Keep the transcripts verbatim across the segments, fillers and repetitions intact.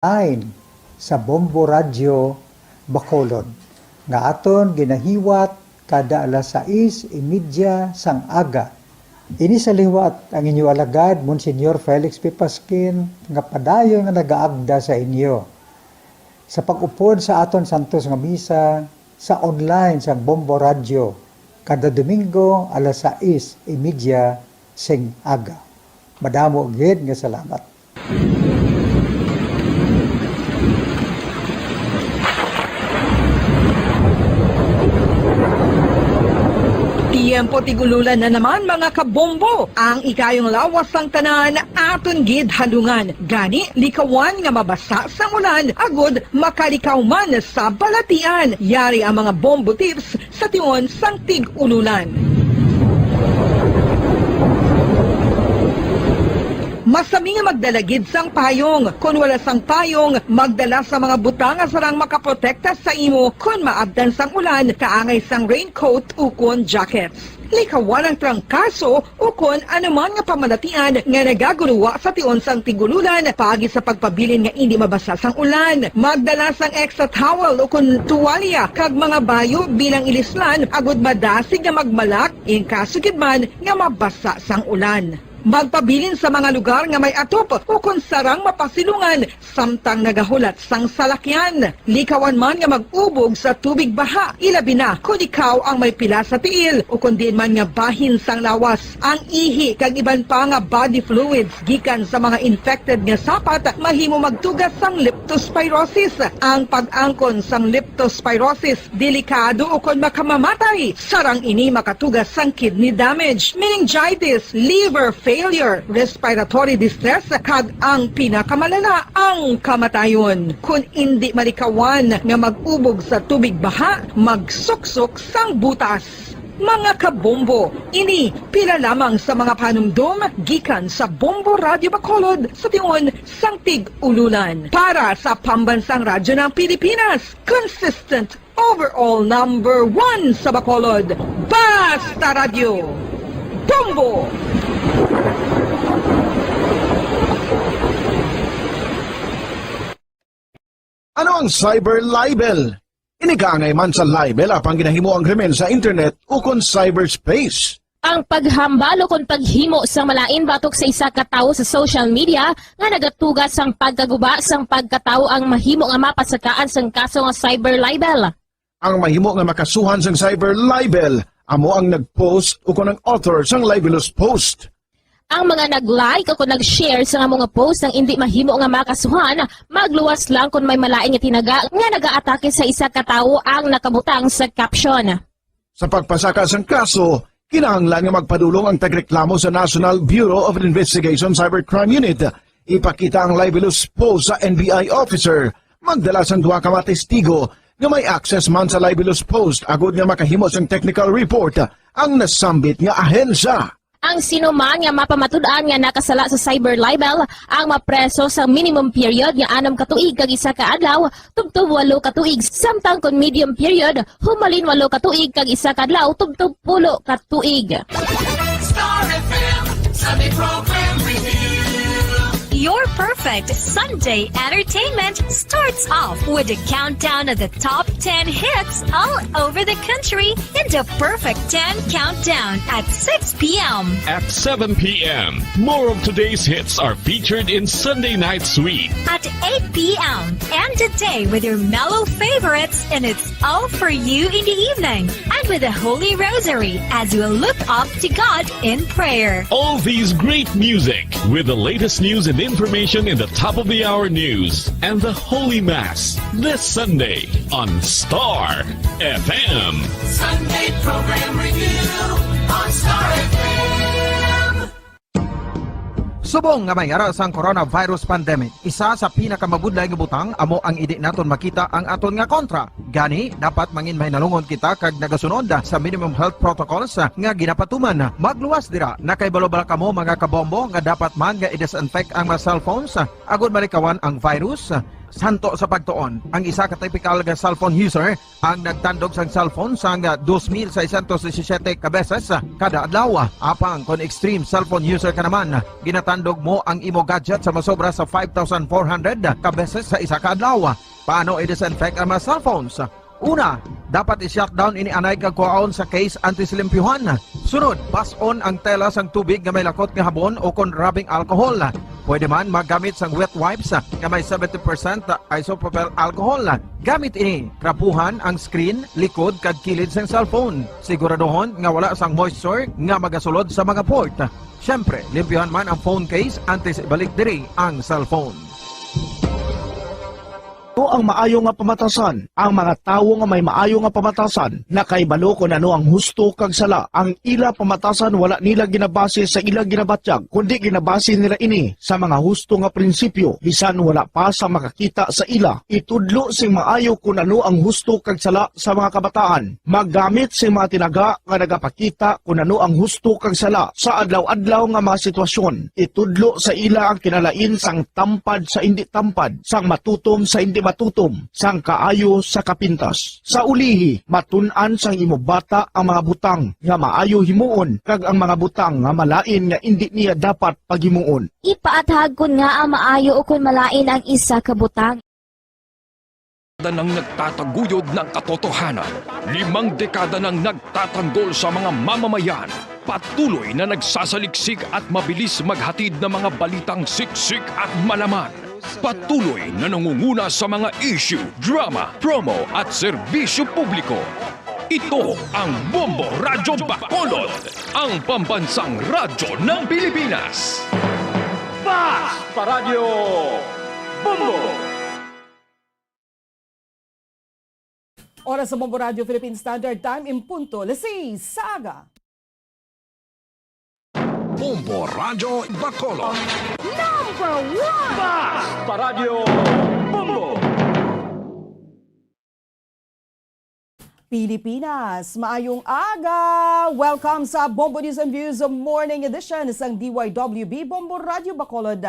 Line sa Bombo Radyo Bacolod, nga aton ginahiwat kada alas sais y media sang aga. Ini sa liwat ang inyo alagad, Monsignor Felix P. Pasquin, nga padayon nga nagaagda sa inyo sa pag-upod sa aton santos nga misa sa online sang Bombo Radyo kada Domingo alas sais y media sing aga. Madamo gid nga salamat. Tiyempo tig-ululan na naman, mga kabombo. Ang ikayong lawas sang tanan aton gid halungan. Gani, likawan nga mabasa sang ulan agud makalikaw man sa balatian. Yari ang mga bombo tips sa tion sang tig-ululan. Masami nga magdala gid sang payong. Kon wala sang payong, magdala sa mga butang nga sarang makaprotekta sa imo kon maabtan sang ulan, kaangay sang raincoat ukon jackets. Likawan ang trangkaso ukon anuman nga pamalatian nga nagaguruwa sa tion sang tig-ululan paagi sa pagpabilin nga indi mabasa sang ulan. Magdala sang extra towel ukon tuwalya kag mga bayo bilang ilislan agud madasig nga magmalak in kaso gid man nga mabasa sang ulan. Magpabilin sa mga lugar nga may atop ukon sarang mapasilungan samtang nagahulat sang salakyan. Likawan man nga mag-ubog sa tubig baha, ilabi na kon ikaw ang may pila sa tiil ukon diin man nga bahin sang lawas. Ang ihi kag iban pa nga body fluids gikan sa mga infected nga sapat mahimo magtuga sang leptospirosis. Ang pag-angkon sang leptospirosis delikado ukon makamamatay. Sarang ini makatuga sang kidney damage, meningitis, liver failure, respiratory distress, kag ang pinakamalala, ang kamatayon. Kon indi malikawan nga mag-ubog sa tubig baha, magsuksok sang butas. Mga kabombo, ini pila lamang sa mga panumdom gikan sa Bombo Radyo Bacolod sa tion sang tig-ululan. Para sa Pambansang Radyo ng Pilipinas, consistent overall number one sa Bacolod, Basta Radyo, Bombo! Ano ang cyber libel? Ini kaangay man sa libel apang ginahimo ang krimen sa internet ukon cyberspace. Ang paghambal ukon paghimo sang malain batok sa isa ka tawo sa social media nga nagatuga sang pagkaguba sang pagkatawo ang mahimo nga mapasakaan sang kaso nga cyber libel. Ang mahimo nga makasuhan sang cyber libel amo ang nag-post ukon ang author sang libelous post. Ang mga nag-like ukon nag-share sang amo nga post nga indi mahimo nga makasuhan, magluwas lang kon may malain nga tinaga nga nagaatake sa isa ka tawo ang nakabutang sa caption. Sa pagpasaka sang kaso, kinahanglan nga magpadulong ang tagreklamo sa National Bureau of Investigation Cybercrime Unit. Ipakita ang libelous post sa N B I officer. Magdala sang duha ka mga testigo nga may access man sa libelous post agud nga makahimo sang technical report ang nasambit nga ahensya. Ang sino man nga mapamatud-an nga nakasala sa cyber libel ang mapreso sa minimum period nga anom ka tuig kag isa ka adlaw tubtob walo ka tuig, samtang kon medium period, humalin walo ka tuig kag isa ka adlaw tubtob pulo ka tuig. Star F M, Sunday Program Review. Your perfect Sunday entertainment starts off with a countdown of the top ten hits all over the country in the Perfect ten Countdown at six p m. At seven p m, more of today's hits are featured in Sunday Night Sweet. At eight p m, end the day with your mellow favorites, and it's all for you in the evening, and with the Holy Rosary as we look up to God in prayer. All these great music with the latest news and information in the top of the hour news and the Holy Mass this Sunday on Star F M. Sunday Program Review on Star F M. Subong nga may ara sang coronavirus pandemic, isa sa pinakamabudlay nga butang amo ang indi naton makita ang aton nga kontra. Gani, dapat mangin mahinalungon kita kag nagasunod sa minimum health protocols nga ginapatuman. Magluwas dira. Nakahibalo bala kamo, mga kabombo, nga dapat man nga i-disinfect ang mga cellphones agud malikawan ang virus? Santo sa pagtuon, ang isa ka tipikal nga cellphone user ang nagtandog sang cellphone sang, ah, dos mil seiscientos disisiyete ka beses, ah, kada adlaw. Apang kon extreme cellphone user ka naman, ginatandog mo ang imo gadget sa masobra sa five thousand four hundred ka beses sa isa ka adlaw. Paano i-disinfect ang mga cellphones? Una, dapat i-shutdown ini anay kag kuhaon sa case antes limpyuhan. Sunod, bas-on ang tela sang tubig nga may lakot nga habon o kon rubbing alcohol. Pwede man magamit sang wet wipes nga may seventy percent isopropyl alcohol. Gamit ini, trapuhan ang screen, likod, kag kilid sang cellphone. Siguraduhon nga wala sang moisture nga magasulod sa mga port. Siyempre, limpyuhan man ang phone case antes ibalik diri ang cellphone. Ano ang maayo nga pamatasan? Ang mga tawo nga may maayo nga pamatasan nakahibalo kon ano ang husto kag sala. Ang ila pamatasan wala nila ginabase sa ila ginabatyag, kundi ginabase nila ini sa mga husto nga prinsipyo, bisan wala pa sa makakita sa ila. Itudlo sing maayo kon ano ang husto kag sala sa mga kabataan. Maggamit sing mga tinaga nga nagapakita kon ano ang husto kag sala sa adlaw-adlaw nga mga sitwasyon. Itudlo sa ila ang kinalain sang tampad sa indi tampad, sang matutom sa indi matutom, sang kaayo sa kapintas. Sa ulihi, matun-an sang imo bata ang mga butang nga maayo himuon kag ang mga butang nga malain nga indi niya dapat paghimuon. Ipaathag kon ngaa maayo ukon malain ang isa ka butang. Dekada nang nagtataguyod ng katotohanan, limang dekada nang nagtatanggol sa mga mamamayan, patuloy na nagsasaliksik at mabilis maghatid ng mga balitang siksik at malaman, patuloy na nangunguna sa mga issue, drama, promo at serbisyo publiko. Ito ang Bombo Radyo Bacolod, ang pambansang radyo ng Pilipinas. Fast Paradyo Bombo! Oras sa Bombo Radyo Philippine Standard Time, in punto alas seis sa aga. Bombo Radyo Bacolod. Number one! Fast Paradyo Bombo! Pilipinas, maayong aga! Welcome sa Bombo News and Views Morning Edition sang D Y W B Bombo Radyo Bacolod.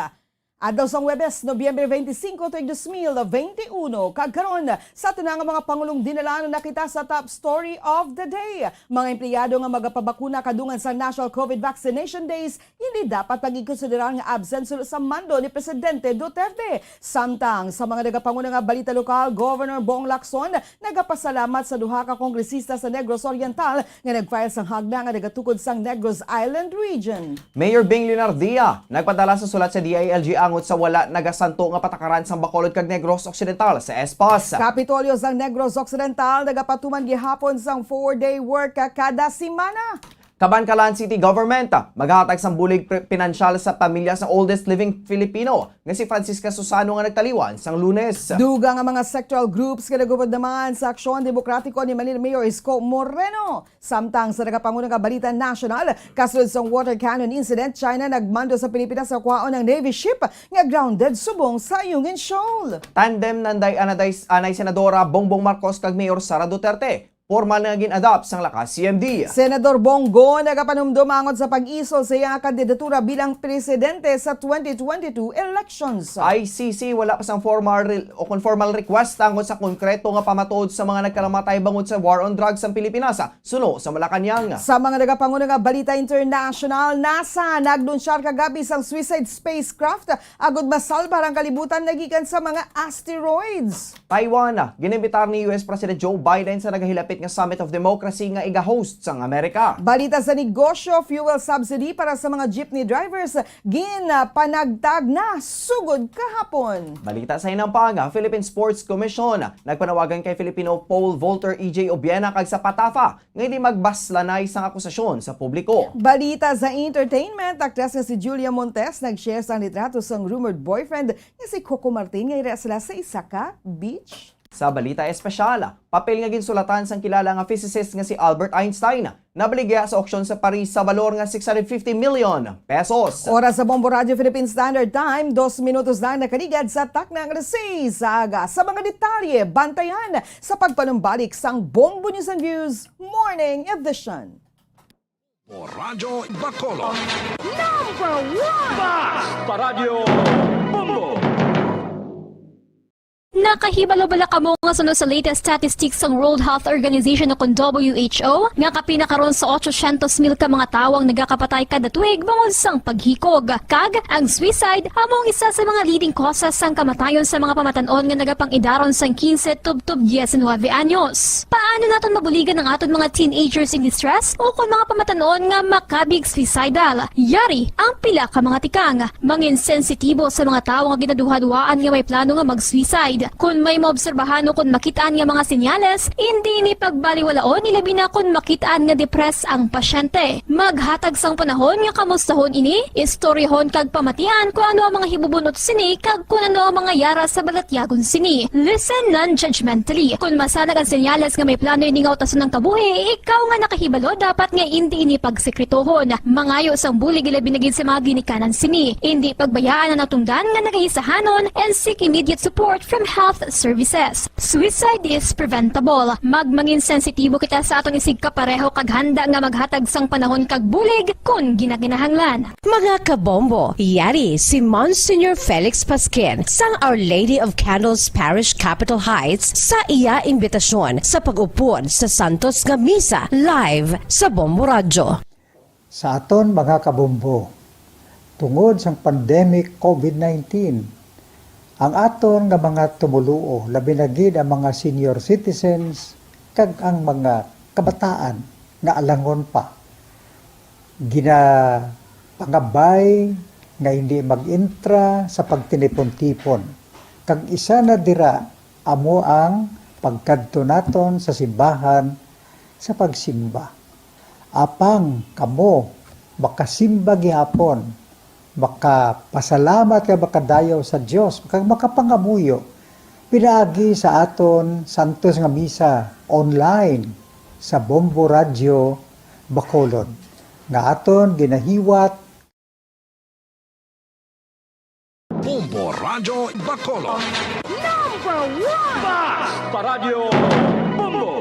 Adlaw sang Huwebes, Nobyembre twenty-five, tuig dos mil veintiuno. Kag karon, sa aton nga mga pangulong dinalanon na kita sa top story of the day. Mga empleyado nga magapabakuna kadungan sa National COVID Vaccination Days, hindi dapat pag-ikonsiderar nga absent suno sa mando ni Presidente Duterte. Samtang sa mga nagapanguna nga balita lokal, Governor Bong Lacson nagapasalamat sa duha ka kongresista sa Negros Oriental nga nag-file sang hagna nga nagatukod sang Negros Island Region. Mayor Bing Leonardia nagpadala sa sulat sa D I L G angot sa wala nagasanto nga patakaran sang Bacolod kag Negros Occidental sa espas. Kapitolyo sang Negros Occidental nagapatuman gihapon sang four-day work kada semana. Kabankalan City Government maghatag sang bulig pri-, pinansyal sa pamilya sa oldest living Filipino nga si Francisca Susano nga nagtaliwan sang Lunes. Dugang ang mga sectoral groups nga nagupod naman sa Aksyon Demokratiko ni Manila Mayor Isko Moreno. Samtang sa nagapanguna nga balita nasyonal, kasunod sang water cannon incident, China nagmando sa Pilipinas sa kwaon ang Navy ship nga grounded subong sa Ayungin Shoal. Tandem nanday anaday anay Senadora Bongbong Marcos kag Mayor Sara Duterte. Pormal nga gin-adopt sang lakas C M D. Senador Bong Go nagapanumdom angot sa pag-isol sa iya nga kandidatura bilang presidente sa twenty twenty-two elections. I C C wala pa sang formal re-, o kon formal request angot sa konkreto nga pamatuod sa mga nagkalamatay bangod sa war on drugs sang Pilipinas, suno sa Malacañang. Sa mga nagapanguna nga balita international, NASA nagdunsyar kagabi sang suicide spacecraft agod masalbar ang kalibutan nagikan sa mga asteroids. Taiwan, ginimbitar ni U S President Joe Biden sa nagahilapit nga Summit of Democracy nga iga-host sang Amerika. Balita sa negosyo, fuel subsidy para sa mga jeepney drivers ginpanagtag na sugod kahapon. Balita sa hinampang, Philippine Sports Commission nagpanawagan kay Filipino pole vaulter E J Obiena kag sa PATAFA nga hindi magbaslanay sang akusasyon sa publiko. Balita sa entertainment, aktres nga si Julia Montes nag-share sang litrato sang rumored boyfriend nga si Coco Martin nga ira sila sa isa ka beach. Sa balita espesyal, papel nga ginsulatan sang kilala nga physicist nga si Albert Einstein nabaligya sa auction sa Paris sa balor nga six hundred fifty million pesos. Oras sa Bombo Radio Philippine Standard Time, dos minutos lang nakaligad sa takna nga alas seis sa aga. Sa mga detalye, bantayan sa pagpanumbalik sang Bombo News and Views Morning Edition. O Radyo Bacolod. Number one! Fast Paradyo Bombo! Nakahibalo bala kamo nga suno sa latest statistics sang World Health Organization o kon W H O, nga kapin na karon sa otsosyentos mil ka mga tawo ang nagakapatay kada tuig bangod sang paghikog? Kag ang suicide amo ang isa sa mga leading causes sang kamatayon sa mga pamatan-on nga nagapang-idaron sang quince tubtob diecinuebe anyos. Paano naton mabuligan ang aton mga teenagers in distress o kon mga pamatan-on nga makabig suicidal? Yari ang pila ka mga tikang. Mangin sensitibo sa mga tawo nga ginaduhaduhaan nga may plano nga mag-suicide. Kon may maobserbahan o kon makit-an nga mga senyales, indi ini pagbaliwalaon, ilabi na kon makit-an nga depressed ang pasyente. Maghatag sang panahon nga kamustahon ini, istoryahon kag pamatian kon ano ang mga hibubunot sini kag kon ano ang mga yara sa balatyagon sini. Listen non-judgmentally. Kon masanag ang senyales nga may plano ini nga utason ang kabuhi, ikaw nga nakahibalo dapat nga indi ini pagsekretohon. Mangayo sang bulig, ilabi na gid sa mga ginikanan sini. Indi pagbayaan ang natungdan nga nagaisahanon and seek immediate support from health services. Suicide is preventable. Magmangin sensitibo kita sa aton isigkapareho kag handa nga maghatag sang panahon kag bulig kon ginaginahanglan. Mga kabombo, yari si Monsignor Felix Pasquin sang Our Lady of Candles Parish, Capitol Heights, sa iya imbitasyon sa pag-upod sa santos nga misa live sa Bombo Radyo. Sa aton mga kabombo, tungod sang pandemic covid nineteen, ang aton nga mga tumoluo, labi na gid ang mga senior citizens kag ang mga kabataan nga alangon pa, ginapangabay nga hindi mag-intra sa pagtinipon-tipon, kag isa na dira amo ang pagkadto naton sa simbahan sa pagsimba. Apang kamo makasimba gihapon, makapasalamat kag makadayaw sa Dios, kag makapangamuyo pinaagi sa aton santos nga misa online sa Bombo Radyo Bacolod, nga aton ginahiwat. Bombo Radyo Bacolod. Number one! Basta Radyo Bombo!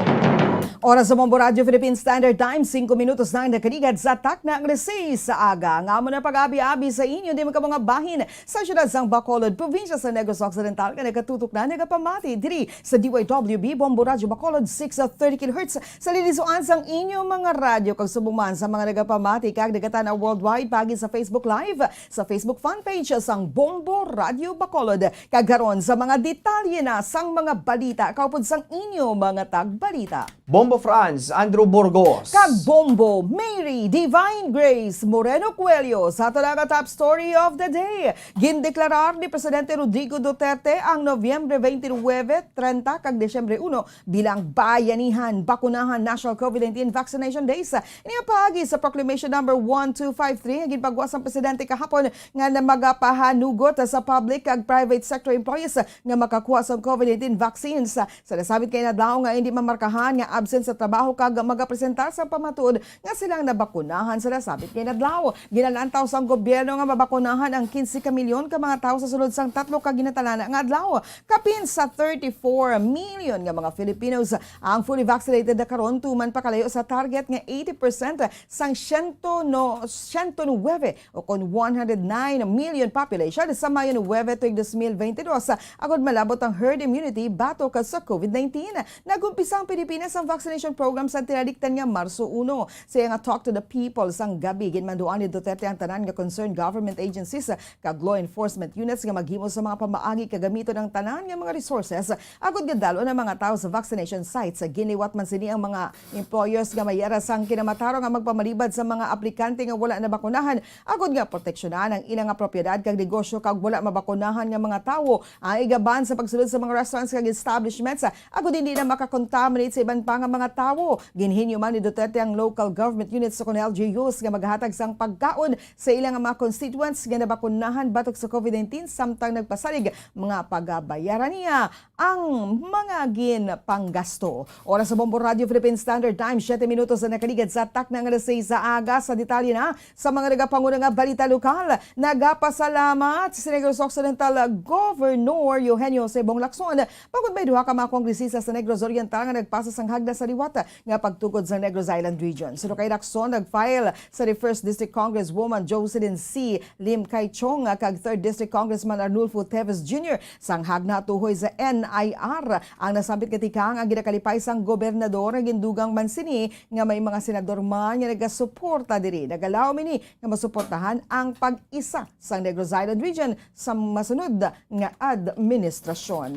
Oras sa Bombo Radyo Philippine Standard Time, singko minutos na ang nakaligad sa takna nga alas sais sa aga. Nga amo na pag-abi-abi sa inyo, di man kamo nga bahin sa siyudad sang Bacolod, probinsya sa Negros Occidental, nga nagatutok na nagapamati diri sa D Y W B Bombo Radyo Bacolod, six thirty kilohertz, sa lilisuan sang inyo mga radyo, kag subong man sa mga nagapamati kag nagatan-aw worldwide paagi sa Facebook Live, sa Facebook fan page sang Bombo Radyo Bacolod. Kag karon sa mga detalye na sang mga balita, kaupod sang inyo mga tagbalita. Bombo Franz, Andrew Burgos. Kag Bombo Mary Divine Grace Moreno Cuello. Sa ato na nga top story of the day, gindeklarar ni Presidente Rodrigo Duterte ang Nobyembre twenty-nine, treinta kag Disyembre uno bilang Bayanihan Bakunahan National COVID nineteen Vaccination Days. Ini ang paagi sa Proclamation Number one two five three nga ginpagwa sang Presidente kahapon, nga na magapahanugot sa public kag private sector employees nga makakuha sang COVID nineteen vaccines. Sa nasabit nga inadlaw nga hindi mamarkahan nga absent sa trabaho kag magapresentar sang pamatuod nga sila ang nabakunahan sa nasabit nga inadlaw. Ginalantaw sang gobyerno nga mabakunahan ang quince ka milyon ka mga tawo sa sulod sang tatlo ka ginatalana nga adlaw. Kapin sa thirty-four million nga mga Filipinos ang fully vaccinated na karon, tuman pa kalayo sa target nga eighty percent sang siyento no, siyento nuwebe o kon one hundred nine million population sa Mayo nuwebe tuig dos mil bente dos, agod malabot ang herd immunity batok sa COVID nineteen. Nag-umpisa ang Pilipinas ang vaccination program sa tinalikdan nga Marso uno. Sa iya nga Talk to the People sang gabi, ginmanduan ni Duterte ang tanan nga concerned government agencies kag law enforcement units nga maghimo sa mga pamaagi kag gamiton ang tanan nga mga resources agod nga dal-on ang mga tawo sa vaccination sites. Giniwat man sini ang mga employers nga may yara sang kinamatarong nga magpamalibad sa mga aplikante nga wala nabakunahan, agod nga proteksyonan ang ila nga propiedad kag negosyo, kag wala mabakunahan nga mga tawo ang igaban sa pagsulod sa mga restaurants kag establishments, agod hindi na makakontaminate sa iban pa nga mga tawo. Ginhinyo man ni Duterte ang local government units o kon L G Us nga maghatag sang pagkaon sa ila nga mga constituents nga nabakunahan batok sa COVID nineteen, samtang nagpasalig mga pagabayaran niya ang mga ginpanggasto. Oras sa Bombo Radio Philippine Standard Time, siyete minutos na nakaligad sa takna nga alas sais sa aga. Sa detalye na sa mga nagapanguna nga balita lokal, nagapasalamat si Negros Occidental Governor Eugenio Sebong Lacson bangod may duha ka mga kongresista sa Negros Oriental nga nagpasa sang hagna sa liwat nga pagtukod sa Negros Island Region. Suno kay Lacson, nag-file sa the first District Congresswoman Jocelyn C. Lim Kay Chong kag third District Congressman Arnulfo Teves Junior sang hagna tuhoy sa N I R. Ang nasambit nga tikang ang ginakalipay sang gobernador nga gindugang man sini nga may mga senador man nga nagasuporta diri. Nagalaom ini nga masuportahan ang pag-isa sang Negros Island Region sa masunod nga administrasyon.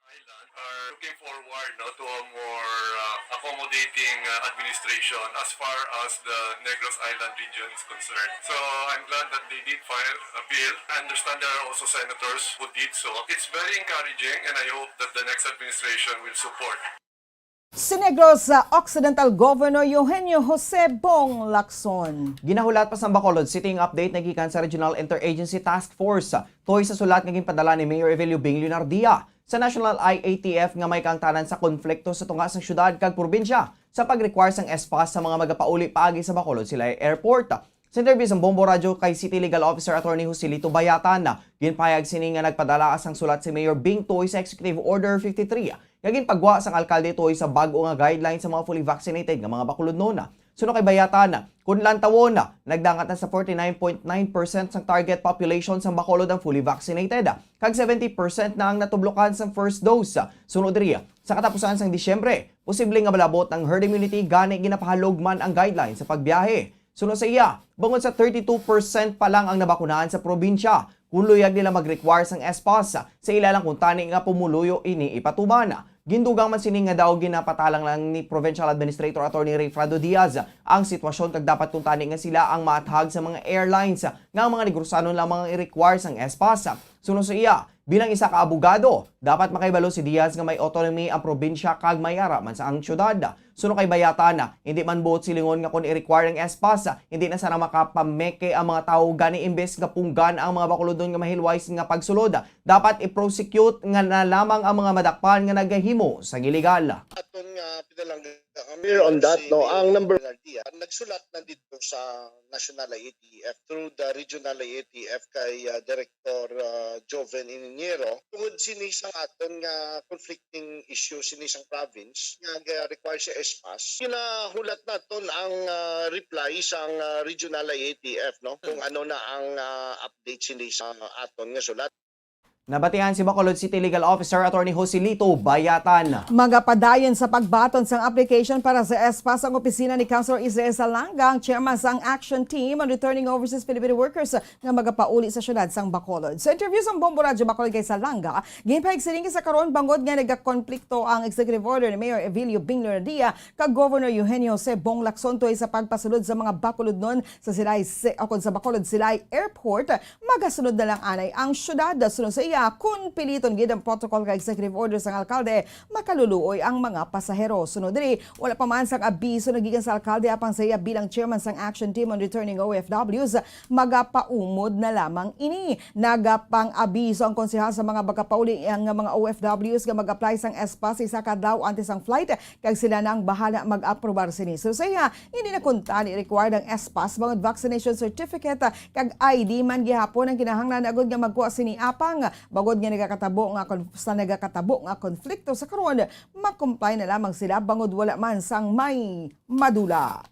Island are looking forward, no, to a more uh, accommodating uh, administration as far as the Negros Island region is concerned. So I'm glad that they did file a bill. I understand there are also senators who did so. It's very encouraging, and I hope that the next administration will support. Si Negros uh, Occidental Governor Eugenio Jose Bong Lacson. Ginahulat pa sang Bacolod City ang update nga gikan sa Regional Interagency Task Force tuhoy sa sulat nga ginpadala ni Mayor Evelio Bing Leonardia sa National I A T F nga may kaangtanan sa konflikto sa tunga sang syudad kag probinsya sa pag-require sang S-PASS sa mga magapauli paagi sa Bacolod Silay Airport. Sa interview sang Bombo Radyo kay City Legal Officer Attorney Joselito Bayatan, ginpahayag sini nga nagpadala sang sulat si Mayor Bing tuhoy sa Executive Order fifty-three nga ginpagwa sang alkalde tuhoy sa bag-o nga guidelines sa mga fully vaccinated nga mga Bacolodnon. Suno kay Bayatan, kun lantawon, nagdangat na sa forty-nine point nine percent sang target population sang Bacolod ang fully vaccinated, kag seventy percent na ang natublokan sang first dose. Suno diri, sa katapusan sang Disyembre, posible nga malabot ang herd immunity gani ginapahalog man ang guidelines sa pagbiyahe. Suno sa iya, bangod sa thirty-two percent pa lang ang nabakunahan sa probinsya, kun luyag nila mag-require sang S-PASS, sa ila lang kuntani nga pumuluyo ini ipatuman. Gindugang man sini nga daw ginapatalang lang ni Provincial Administrator Attorney Rayfrando Diaz ang sitwasyon kag dapat kuntani nga sila ang maathag sa mga airlines nga ang mga Negrosanon lamang ang i-require sang S-PASS. Suno sa iya, bilang isa ka abogado, dapat makahibalo si Diaz nga may autonomy ang probinsya kag may ara man sa ang syudad. Suno kay Bayatan, hindi man buot silingon nga kon i-require ang S-PASS, hindi na sana makapameke ang mga tawo gani imbes nga punggan ang mga Bacolodnon nga mahilway nga pagsulod, dapat i-prosecute nga na lamang ang mga madakpan nga nagahimo sang illegal. Aton nga pinalangga kami on that, no, ang number nagsulat na dito sa National I A T F through the Regional I A T F kay uh, Director uh, Joven Iniñero tungod sini sang aton nga conflicting issue sini sang province nga ga-require sa S-PASS. Ginahulat naton ang uh, reply sang uh, Regional I A T F, no, kung ano na ang uh, update sini sa aton nga sulat. Nabatian si Bacolod City Legal Officer Attorney Joselito Bayatan. Magapadayon sa pagbaton sang application para sa S-PASS ang opisina ni Councilor Israel Salanga, ang chairman sang Action Team on Returning Overseas Filipino Workers nga magapauli sa siyudad sang Bacolod. Sa interview sang Bombo Radyo Bacolod kay Salanga, ginpahayag sini nga sa karon bangod nga nagakonflikto ang executive order ni Mayor Evilio Bing Leonadia kag Governor Eugenio Jose Bong Lacson tuhoy sa pagpasulod sa mga Bacolodnon sa Silay, sa, o kon sa Bacolod Silay Airport, magasunod na lang anay ang syudad. Suno sa iya, kun piliton gid ang protocol kag executive order sang alkalde, makaluluoy ang mga pasahero. Suno diri, wala pa man sang abiso nagikan sa alkalde apang sa iya bilang chairman sang Action Team on Returning O F Ws, magapaumod na lamang ini. Nagapang-abiso ang konsehal sa mga magapauli nga mga O F Ws nga mag-apply sang S-PASS isa ka adlaw antes ang flight, kag sila na ang bahala mag-aprobar sini. So sa iya, hindi na kuntani required ang S-PASS bangod vaccination certificate kag I D man gihapon ang kinahanglan agud nga magkuha sini apang bangod nga nagakatabo nga kon-, sa nagakatabo nga konflikto sa karon, mag-comply na lamang sila bangod wala man sang may madula.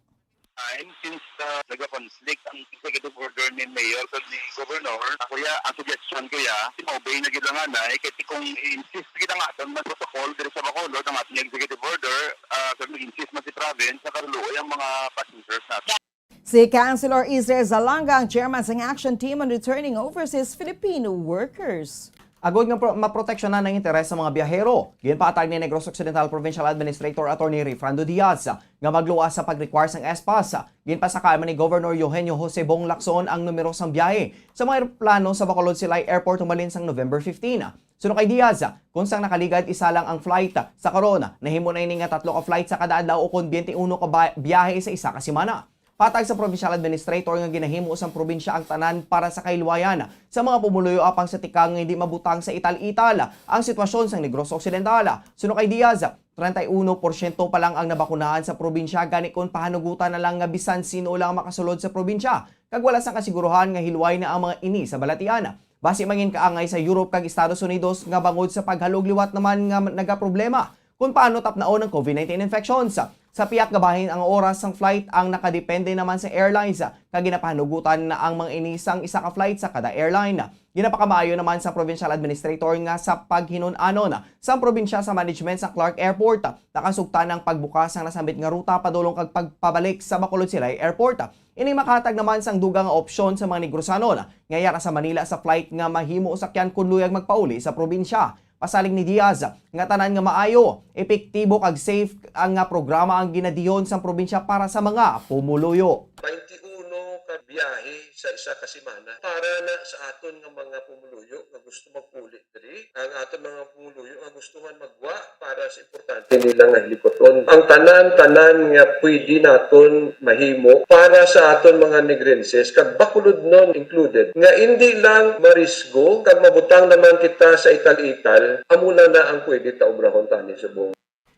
Time since uh, nagka-conflict ang executive order ni Mayor kag ni Governor, ako ya, ang suggestion ko ya, si maobey na gid lang anay, kay kung i-insist gid ang aton nga protocol diri sa Bacolod ang aton executive order, uh, kag mag-insist man si province, nakaluluoy ang mga passengers natin. Si Councilor Israel Zalanga ang chairman sang Action Team on Returning Overseas Filipino Workers. Agod nga pro- maproteksyonan ang interes sa mga biyahero, ginpaatag ni Negros Occidental Provincial Administrator Attorney Rayfrando Diaz nga magluwas sa pag-require sang S-PASS. Ginpasaka man ni Governor Eugenio Jose Bong Lacson ang numero sang biyahe sa mga eroplano sa Bacolod Silay Airport humalin sang November fifteen. Suno kay Diaz, kung sang nakaligad isa lang ang flight sa karon, nahimo na ini nga tatlo ka flight sa kada adlaw o kon twenty-one ka ba- biyahe sa isa ka semana. Patag sa provincial administrator nga ginahimo sang probinsya ang tanan para sa kahilwayan sa mga pumuluyo apang sa tikang nga hindi mabutang sa ital-ital ang sitwasyon sang Negros Occidental. Suno kay Diaz, treinta y uno porsyento pa lang ang nabakunahan sa probinsya gani kon pahanugutan na lang nga bisan sino lang makasulod sa probinsya kag wala sang kasiguruhan nga hilway na ang mga ini sa balatian. Basi mangin kaangay sa Europe kag Estados Unidos nga bangod sa paghalog liwat naman nga nagaproblema Kung paano tapnaon ang COVID nineteen infections. Sa pihak nga bahin, ang oras sang flight ang nakadepende naman sa airlines, kag ginapahanugutan na ang mga ini sang isa ka flight sa kada airline. Ginapakamaayo naman sa provincial administrator nga sa paghinun-anon sang probinsya sa management sa Clark Airport, nakasugtan ang pagbukas sang nasambit nga ruta padulong kag pagpabalik sa Bacolod Silay Airport. Ini makahatag naman sang dugang nga opsyon sa mga Negrosanon nga yara sa Manila sa flight nga mahimo sakyan kon luyag magpauli sa probinsya. Pasalig ni Diaz nga tanan nga maayo, epektibo kag safe ang nga programa ang ginadihon sang probinsya para sa mga pumuluyo. Twenty-one ka biyahe sa isa ka semana para na sa aton nga mga pumuluyo nga gusto maguli diri, ang aton mga pumuluyo nga gusto man magwa para sa importante nila nga hilikuton. Ang tanan-tanan nga pwede naton mahimo para sa aton mga Negrenses, kag Bacolodnon included, nga indi lang marisgo kag mabutang naman kita sa ital-ital, amo lang na ang pwede ta obrahon tani subong.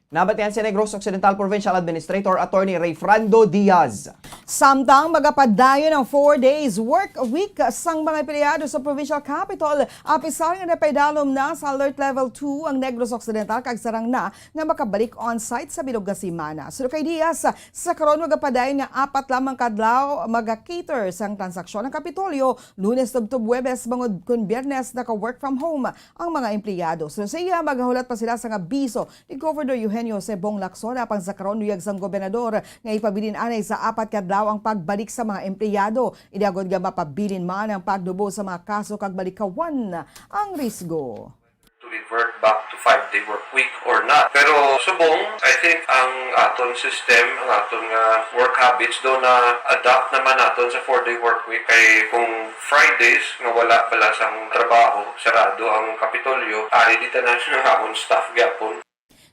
Nabatian si Negros Occidental Provincial Administrator Attorney Rayfrando Diaz. Samtang magapadayon ang four days work week sang mga empleyado sa Provincial Capitol, apisar nga napaidalom na sa Alert Level two ang Negros Occidental kag sarang na nga makabalik on-site sa bilog nga semana. Suno kay Diaz, sa karon magapadayon nga apat lamang ka adlaw maga-cater sang transaksyon ang Kapitolyo, Lunes tubtob Huwebes, bangod kon Biyernes naka-work from home ang mga empleyado. Suno sa iya, magahulat pa sila sang abiso ni Governor Eugenio Jose Bong Lacson apang sa karon luyag sang gobernador nga ipabilin anay sa apat ka adlaw ang pagbalik sa mga empleyado, ini agod nga mapabilin man ang pagdubo sa mga kaso kag malikawan ang risgo. To revert back to five-day work week or not. Pero subong, I think ang aton system, ang aton nga work habits do na-adapt naman naton sa four-day work week. Kay kung Fridays nga wala bala sang trabaho, sarado ang Kapitolyo, ari di tanan nga amon staff gyapon.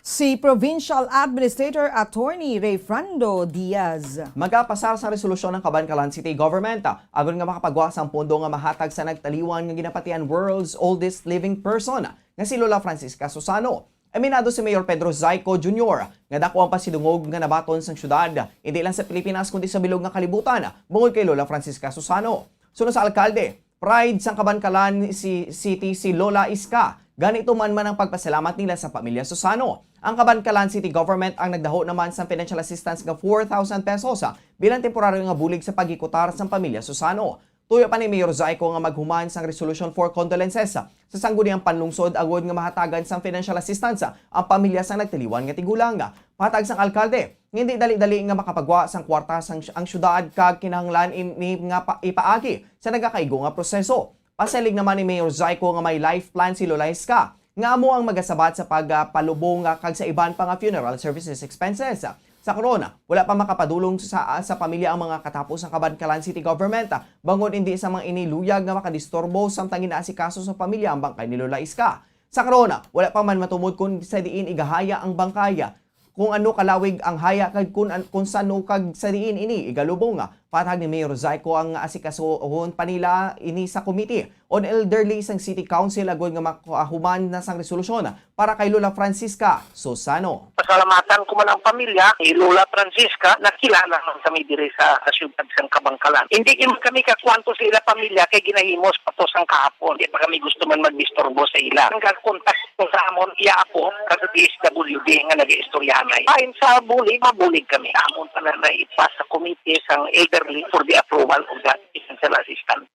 Si Provincial Administrator Attorney Rayfrando Diaz. Magapasar sa resolusyon ang Kabankalan City Government, ah, agod nga makapagwa sang pondo nga mahatag sa nagtaliwan nga ginapatian World's Oldest Living Person nga si Lola Francisca Susano. Aminado si Mayor Pedro Zaico Junior nga dako ang pasidungog nga nabaton sang syudad, hindi lang sa Pilipinas kundi sa bilog nga kalibutan, bangod kay Lola Francisca Susano. Suno sa alkalde, pride sang Kabankalan si City si Lola Iska. Gani tuman man ang pagpasalamat nila sa pamilya Susano. Ang Kabankalan City Government ang nagdaho naman sang financial assistance nga four thousand pesos, ah, bilang temporaryo nga bulig sa paghikutar sang pamilya Susano. Tuyo pa ni Mayor Zaico nga maghuman sang resolution for condolences sa sangguniang panlungsod agod nga mahatagan sang financial assistance ang pamilya sang nagtaliwan nga tigulang. Pahatag sang alkalde, hindi dali-dali nga makapagwa sang kwarta sang ang syudad kag kinahanglan ini nga pa- ipaagi sa nagakaigo nga proseso. Pasiling naman ni Mayor Zaico nga may life plan si Lola Iska nga amo ang magasabat sa pagpalubong kag sa iban pa nga funeral services expenses. Sa karon, wala pa makapadulong sa, sa pamilya ang mga katapos sang Kabankalan City Government, bangod indi sang mga ini luyag nga makadisturbo samtang ginaasikaso sa pamilya ang bangkay ni Lola Iska. Sa karon, wala pa man matumod kon sa diin igahaya ang bangkay, kung ano kalawig ang haya kag kung, an- kung sano kag sa diin ini igalubong. Pahatag ni Mayor Zaico ang asikasuhon pa nila ini sa Committee on Elderly sang City Council agod nga makahuman na sang resolusyon para kay Lola Francisca Susano. Pasalamatan ko man ang pamilya ni Lola Francisca, nakilala man kami diri sa, sa siyudad sang Kabankalan. Hindi man kami kakuwanto sa ila pamilya kay ginahimo sa pato sang kahapon. Di pa kami gusto man magdisturbo sa ila. Ang kontak ko sa amon iya apo, kag D S W D nga nag-iistoryahanay. Ayon sa bulig, mabulig kami. Amon pa na naipas sa committee sang elderly for the approval of the essential assistance.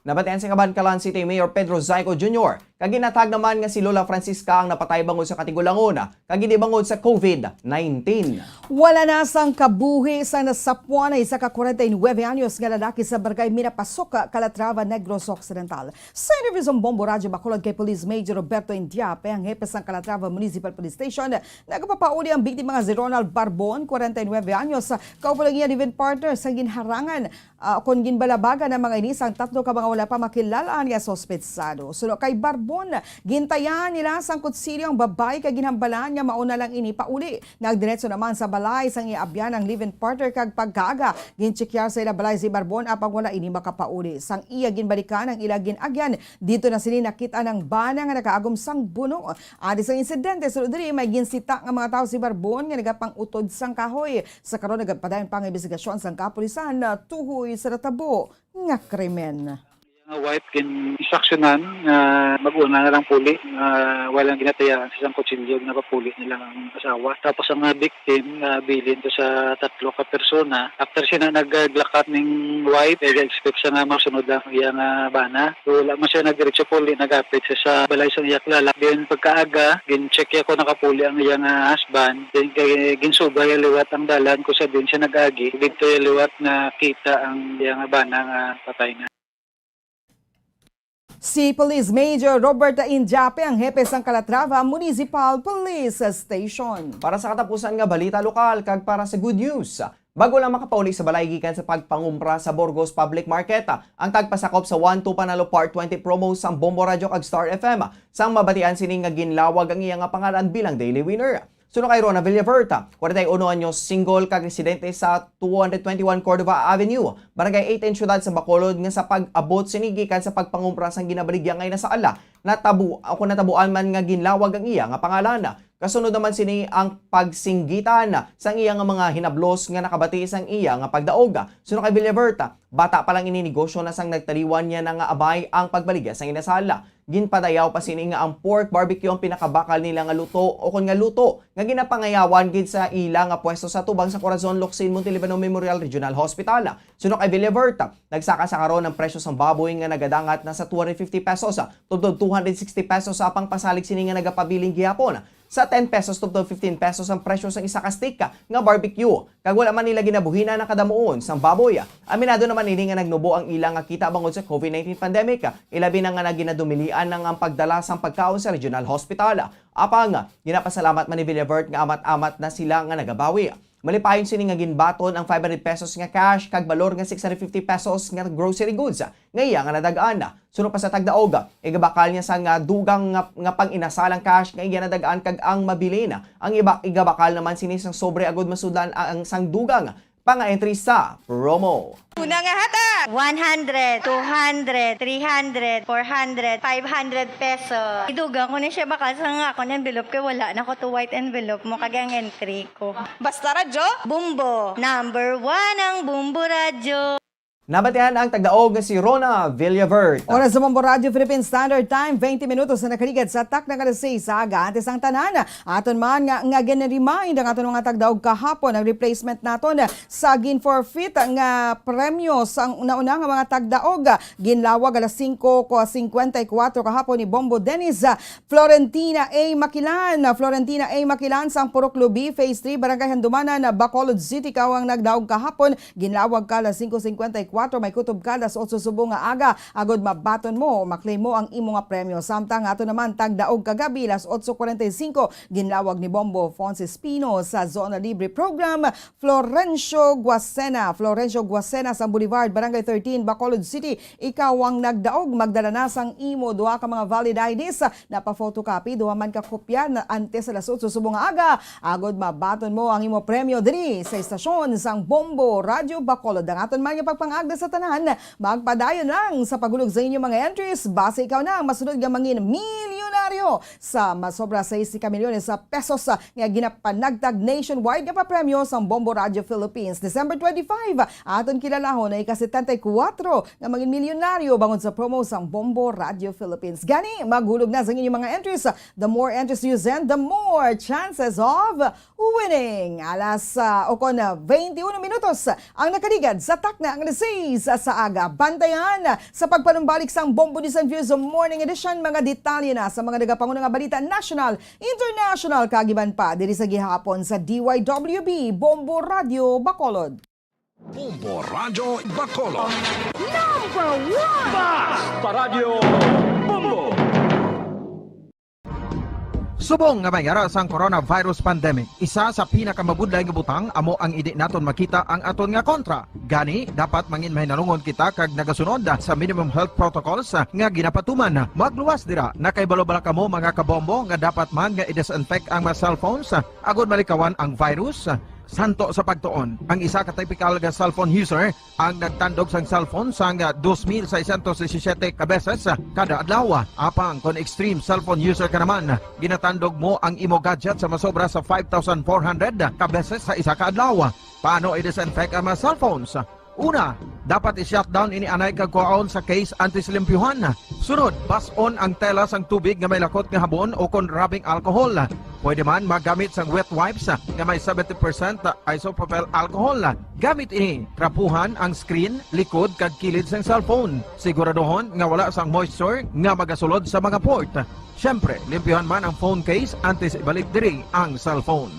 Nabatian sa Kabankalan City Mayor Pedro Zaico Junior, kag ginatag naman nga si Lola Francisca ang napatay bangod sa katigulangon, kag hindi bangod sa COVID nineteen. Wala na sang kabuhi sa nasapwan ang isa ka kwarenta y nuebe anyos nga lalaki sa barangay Mirapasok, Calatrava, Negros Occidental. Sa interview sa Bombo Radyo Bacolod kay Police Major Roberto Indiape, ang hepe sang Calatrava Municipal Police Station, nagapapauli ang biktima nga si Ronald Barbon, kwarenta y nuebe anyos, kauban ang iya live-in partner sa ginharangan, ah, kon ginbalabagan ang mga ini sang tatlo ka mga wala pa makilal-an nga suspetsado. Suno kay Barbon, gintayahan nila sang kutsilyo ang babayi kag ginhambalan nga mao na lang ini pauli. Nagdiretso naman sa balay sang iya abyan ang live-in partner kag pagkaaga, ginchekyar sa ila balay si Barbon apang wala ini makapauli. Sang iya ginbalikan ang ila gin-agyan, didto na sini nakit-an ang bana nga nakaagom sang buno. Adi sang insidente, sulod diri may ginsita nga mga tawo si Barbon nga nagapang-utod sang kahoy. Sa karon nagapadayon pa ang imbestigasyon sang kapulisan, ah, tuhoy sa natabo nga krimen. Ang wife gin-instruksyonan nga mag-una na lang puli, nga wala lang ginatayaan sa isang kutsilyo, ginapapuli na lang ang asawa. Tapos ang, ah, victim, nabilin to sa tatlo ka persona. After siya na naglakat ning wife, eh, expect siya nga masunod lang ang iyang, ah, bana. So, wala man siya nagdiretso puli, nagapit siya sa balay sa iya kilala. Then, pagkaaga, gin-check niya kung nakapuli ang iyang, ah, husband. Then, kay ginsubay liwat ang dalan kung sa din siya nag-agi. Dito liwat nakita ang iyang bana nga patay na. Si Police Major Roberta Indiape ang hepe sang Calatrava Municipal Police Station. Para sa katapusan nga balita lokal kag para sa good news, bago lang makapauli sa balay gikan sa pagpangumpra sa Burgos Public Market, ang tagpasakop sa One Two Panalo Part twenty promo sang Bombo Radyo kag Star F M, sang mabatian sini nga ginlawag ang iya nga pangalan bilang daily winner. Suno kay Rona Villaverta, kwarenta y uno anyos, single kag residente sa two hundred twenty-one Cordova Avenue, Barangay eighteen, Siyudad sa Bacolod, nga sa pag-abot sini gikan sa pagpangumpra sang ginabaligya nga inasal, natabo o kung natabuan man nga ginlawag ang iya nga pangalan. Kasunod naman sini ang pagsinggitan sang iya nga mga hinablos nga nakabati sang iya nga pagdaog. Suno kay Villaverta, bata pa lang ini, negosyo na sang nagtaliwan niya na nga amay ang pagbaligya sang inasal. Ginpadayaw pa sini nga ang pork barbecue ang pinakabakal nila nga luto o kon nga luto nga ginapangayawan gid sa ila nga pwesto sa tubang sa Corazon Locsin Montelibano Memorial Regional Hospital. Suno kay Villavert, nagsaka sa karon ang presyo sang baboy nga nagadangat na sa two hundred fifty pesos tubtob two hundred sixty pesos, sa apang pasalig sini nga nagapabilin gihapon sa ten pesos tubtob fifteen pesos ang presyo sang isa ka stick nga barbecue, kag wala man nila ginabuhinan ang kadamuon sang baboy. Aminado naman ini nga nagnubo ang ila nga kita bangod sa COVID nineteen pandemic, ilabi na nga naginadumilian na nga ang pagdala sang pagkaon sa regional hospital. Apang, ginapasalamat man ni Villavert nga amat-amat na sila nga nagabawi. Malipayon sini nga ginbaton ang five hundred pesos nga cash kag balor nga six hundred fifty pesos nga grocery goods nga iya nga nadag-an. Suno pa sa tagdaog, igabakal niya sang, ah, dugang nga, nga pang-inasalang cash nga iya nadag-an kag ang mabilin. Ang iba, igabakal naman sini sang sobre agud masudlan ang sang dugang pang-entry sa promo. Una nga hatag, one hundred, two hundred, three hundred, four hundred, five hundred peso. Idugang ko na siya bakal sa nga akon envelope kay wala na ko to white envelope mo kag ang entry ko. Basta Radyo, Bumbo. Number one ang Bumbo Radyo. Nabatian ang tagdaog nga si Rona Villavert. Oras sa Bombo Radio Philippine Standard Time, twenty minutos na nakaligad sa takna nga alas sais sa aga. Antes ang tanan, aton man nga, nga gin-remind ang aton mga tagdaog kahapon, ang replacement naton sa gin-forfeit nga premyo sang nauna nga mga tagdaog. Ginlawag alas singko cincuenta y cuatro kahapon ni Bombo Dennis Florentina A. Makilan. Florentina A. Makilan sang Purok Lubi, Phase three, Barangay Handumanan, Bacolod City, ikaw ang nagdaog kahapon. Ginlawag ka alas singko cincuenta y cuatro, may kutob ka alas otso subong nga aga, agod mabaton mo, maklaim mo ang imo nga premyo. Samtang ato naman, tagdaog kagabi, alas otso cuarenta y cinco, ginlawag ni Bombo Fonz Espino sa Zona Libre Program, Florencio Guasena. Florencio Guasena sa Boulevard, Barangay thirteen, Bacolod City. Ikaw ang nagdaog, magdala na sang imo duha ka mga valid I Ds, napa-photocopy, duha man ka kopya na antes alas otso subong nga aga, agod mabaton mo ang imo premyo diri sa istasyon sang Bombo Radyo Bacolod. Ang aton man nga pagpangagda sa tanan, magpadayon lang sa paghulog sa inyo mga entries, basi ikaw na ang masunod nga mangin milyonaryo sa masobra sais ka milyones sa pesos nga ginapanagtag nationwide nga papremyo sang Bombo Radyo Philippines. December twenty-five, aton kilalahon ang ika-setenta y cuatro nga mangin milyonaryo bangod sa promo sang Bombo Radyo Philippines. Gani, maghulog na sang inyong mga entries. The more entries you send, the more chances of winning. Alas, ah, o kon, ah, twenty-one minutos ang nakaligad sa takna nga alas sais sa aga. Bantayan sa pagpanumbalik sang Bombo News and Views Morning Edition, mga detalye na sa mga nagapanguna nga balita national, international, kag iban pa diri sa gihapon sa D Y W B Bombo Radyo Bacolod. Bombo Radyo Bacolod. Number one! Basta Radyo Bombo! Subong nga may ara sang coronavirus pandemic, isa sa pinakamabudlay nga butang amo ang indi naton makita ang aton nga kontra. Gani, dapat mangin mahinalungon kita kag nagasunod sa minimum health protocols nga ginapatuman. Magluwas dira, nakahibalo bala kamo, mga kabombo, nga dapat man nga i-disinfect ang mga cellphones agod malikawan ang virus? Santo sa pagtuon, ang isa ka typical nga cellphone user ang nagtandog sang cellphone sang dos mil seiscientos disisiete ka beses kada adlaw. Apang kon extreme cellphone user ka naman, ginatandog mo ang imo gadget sa masobra sa five thousand four hundred ka beses sa isa ka adlaw. Paano i-disinfect ang mga cellphones? Una, dapat i-shutdown ini anay kag kuhaon sa case antes limpyuhan. Sunod, bas-on ang tela sang tubig nga may lakot nga habon o kon rubbing alcohol. Pwede man magamit sang wet wipes nga may seventy percent isopropyl alcohol. Gamit ini, trapuhan ang screen, likod kag kilid sang cellphone. Siguraduhon nga wala sang moisture nga magasulod sa mga port. Siyempre, limpyuhan man ang phone case antes ibalik diri ang cellphone.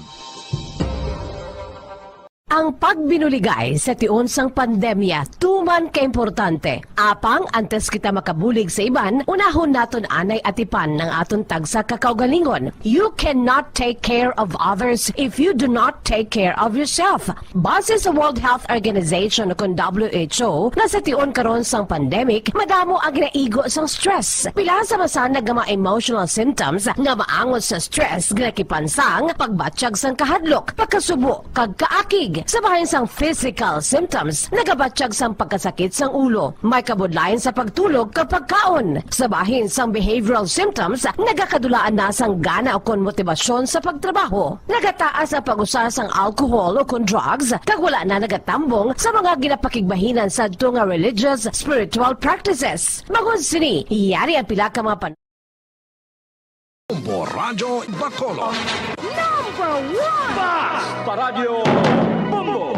Ang pagbinuligay sa tion sang pandemya tuman ka importante. Apang antes kita makabulig sa iban, unahon naton anay atipan ang aton tagsa ka kaugalingon. You cannot take care of others if you do not take care of yourself. Base sa World Health Organization o kon W H O, nga sa tion karon sang pandemic, madamo ang ginaigo sang stress. Pila sa masanag nga mga emotional symptoms nga maangot sa stress ginakipan sang pagbatyag sang kahadlok, pagkasubo, kag kaakig. Sa bahin sang physical symptoms, nagabatyag sang pagkasakit sang ulo, may kabudlayan sa pagtulog kag pagkaon. Sa bahin sang behavioral symptoms, nagakadulaan na sang gana ukon motibasyon sa pagtrabaho. Nagataas ang pag-usar sang alcohol ukon drugs, kag wala na nagatambong sa mga ginapakigbahinan sadto nga religious, spiritual practices. Bangod sini, yari ang pila ka mga pan- Bombo Radyo Bacolod. Number one! Basta Radyo Bombo!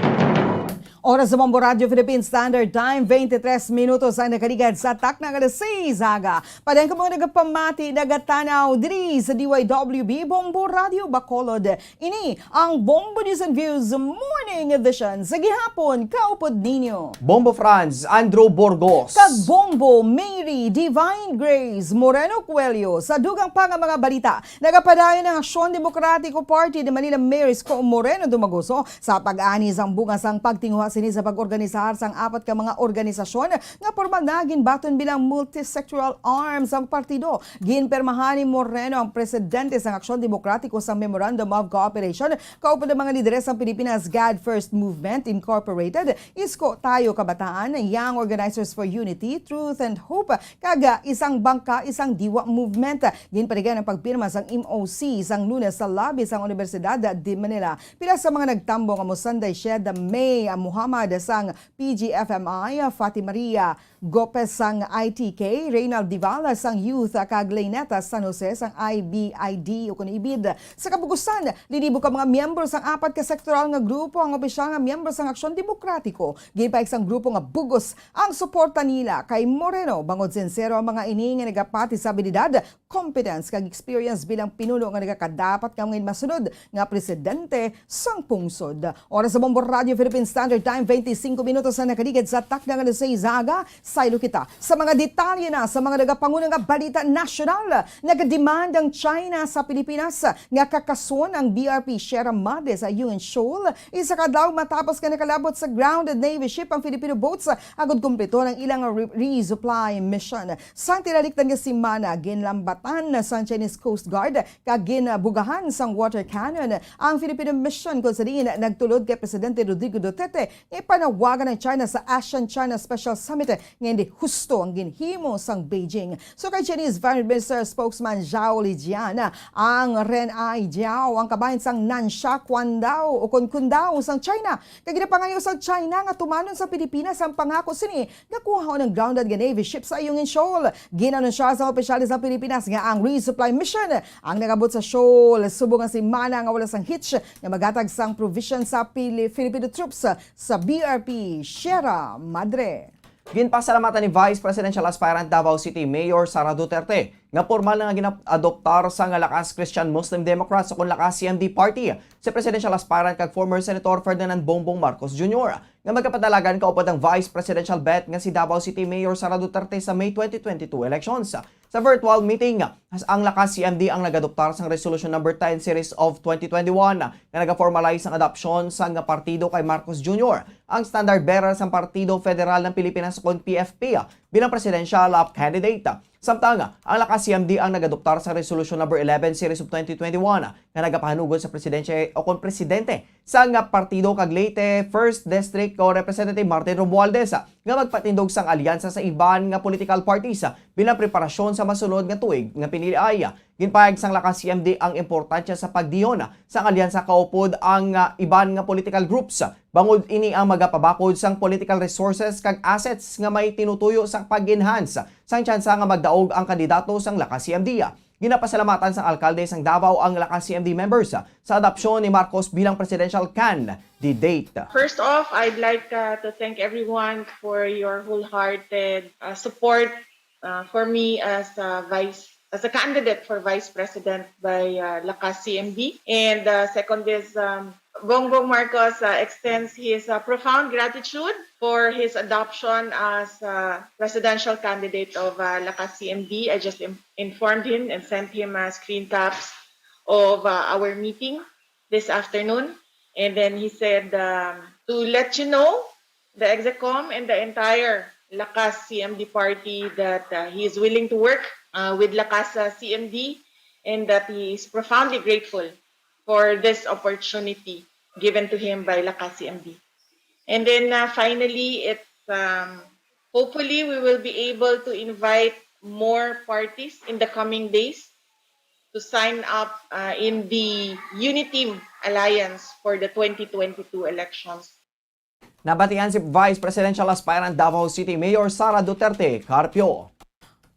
Oras sa Bombo Radyo Philippine Standard Time, twenty-three minutos ang nakaligad sa takna nga alas sais aga. Padayon kamo nagapamati, nagatanaw diri sa D Y W B Bombo Radyo Bacolod. Ini ang Bombo News and Views Morning Edition sa gihapon. Kaupod ninyo Bombo Franz, Andrew Burgos. Kag Bombo Mary Divine Grace Moreno Coelho. Sa dugang pa nga mga balita, nagapadayon ang Aksyon Demokratiko Party ni Manila Mayor Isko Moreno Dumagoso sa pag-ani sang bunga sang pagtinguha sini sa pag-organisar sang apat ka mga organisasyon nga pormal na ginbaton bilang multisectoral arm sang partido. Ginpirmahan ni Moreno ang presidente sang Aksyon Demokratiko sang Memorandum of Cooperation kaupod ang mga lideres sang Pilipinas God First Movement Incorporated, Isko Tayo Kabataan, Young Organizers for Unity, Truth and Hope, kag, ah, Isang Bangka, Isang Diwa Movement. Ginpaligay ang pagpirma sang M O C sang Lunes sa lobby sang Universidad de Manila. Pila sa mga nagtambong amo Sunday Shed May, ah, Muhammad sang P G F M I, Fati Maria Gopez sang I T K, Reynald Dival sang Youth, kag Leyneta San Jose sang I B I D ukon ibid. Sa kabugusan, linibo ka mga miyembro sang apat ka sektoral nga grupo ang opisyal nga miyembro sang Aksyon Demokratiko. Ginpahayag sang grupo nga bugos ang suporta nila kay Moreno, bangod sinsero ang mga ini nga nagapati sa abilidad, competence, kag experience bilang pinuno nga nagakadapat nga mga masunod nga presidente sang pungsod. Oras sa Bombo Radio Philippine Standard Time, twenty-five minutos na nakaligid sa takna nga alas sais aga. Saylo kita sa mga detalye na sa mga nagapanguna nga balita nasyonal. Nagademand ang China sa Pilipinas nga kakason ang B R P Sierra Madre sa Ayungin Shoal, isa ka adlaw matapos nga nakalabot sa grounded Navy ship ang Filipino boats agud kumpleto ang ilang re- resupply mission. Sang tinalikdan nga semana, ginlambatan na sang Chinese Coast Guard kag ginbugahan sang water cannon ang Filipino mission, kung sa diin nagtulod kay Presidente Rodrigo Duterte nga ipanawagan ang China sa ASEAN-China Special Summit nga hindi husto ang ginhimo sang Beijing. So kay Chinese Foreign Minister spokesman Zhao Lijian, ang Ren Ai Jiao ang kabahin sang Nansha Qandao o kon Qundao sang China, kag ginapangayo sang China nga tumanon sa Pilipinas ang pangako sini nga kuhaon ang grounded nga Navy ship sa Ayungin Shoal. Ginanunsyahan sang opisyales sa Pilipinas nga ang resupply mission ang nagabot sa Shoal subong nga semana nga wala sang hitch nga maghatag sang provision sa Pili- Filipino troops sa B R P Sierra Madre. Ginpasalamatan ni Vice Presidential Aspirant Davao City Mayor Sara Duterte nga pormal na nga ginaadoptar sang Lakas Christian Muslim Democrats o kon Lakas C M D Party si Presidential Aspirant kag former Senator Ferdinand Bongbong Marcos Junior nga magkapadalagan kaupod ang Vice Presidential bet nga si Davao City Mayor Sara Duterte sa May twenty twenty-two elections. Sa virtual meeting, ang Lakas C M D ang nag-adoptar sang Resolution Number ten Series of twenty twenty-one nga nagaformalize ang adopsyon sang partido kay Marcos Junior, ang standard bearer sang Partido Federal ng Pilipinas o kon P F P, bilang presidential, ah, candidate. Samtang ang Lakas C M D ang nag-adoptar sa Resolution Number eleven Series of twenty twenty-one nga nagapahanugod sa presidente o kon presidente sang partido kag Leyte First District o Representative Martin Romualdez nga magpatindog sang alyansa sa iban nga political parties bilang preparasyon sa masunod nga tuig nga piniliay. Ginpahayag sang Lakas C M D ang importansya sa pagdiyon sang alyansa kaupod ang, ah, iban nga political groups, bangod ini ang magapabakod sang political resources kag assets nga may tinutuyo sa pag-enhance sang tsansa nga magdaog ang kandidato sang Lakas C M D. Ginapasalamatan sang alkalde sang Davao ang Lakas C M D members sa adopsyon ni Marcos bilang presidential candidate. First off, I'd like uh, to thank everyone for your wholehearted uh, support uh, for me as a vice as a candidate for vice president by uh, Lakas C M D. And uh, second is um, Bongbong Marcos uh, extends his uh, profound gratitude for his adoption as uh, presidential candidate of uh, Lakas C M D. I just im- informed him and sent him uh, screen caps of uh, our meeting this afternoon. And then he said um, to let you know, the execom and the entire Lakas C M D party, that uh, he is willing to work uh, with Lakas uh, C M D and that he is profoundly grateful for this opportunity given to him by Lakas C M D. And then uh, finally, it's um, hopefully we will be able to invite more parties in the coming days to sign up uh, in the Uniteam Alliance for the twenty twenty-two elections. Nabatian si Vice Presidential Aspirant Davao City Mayor Sara Duterte Carpio.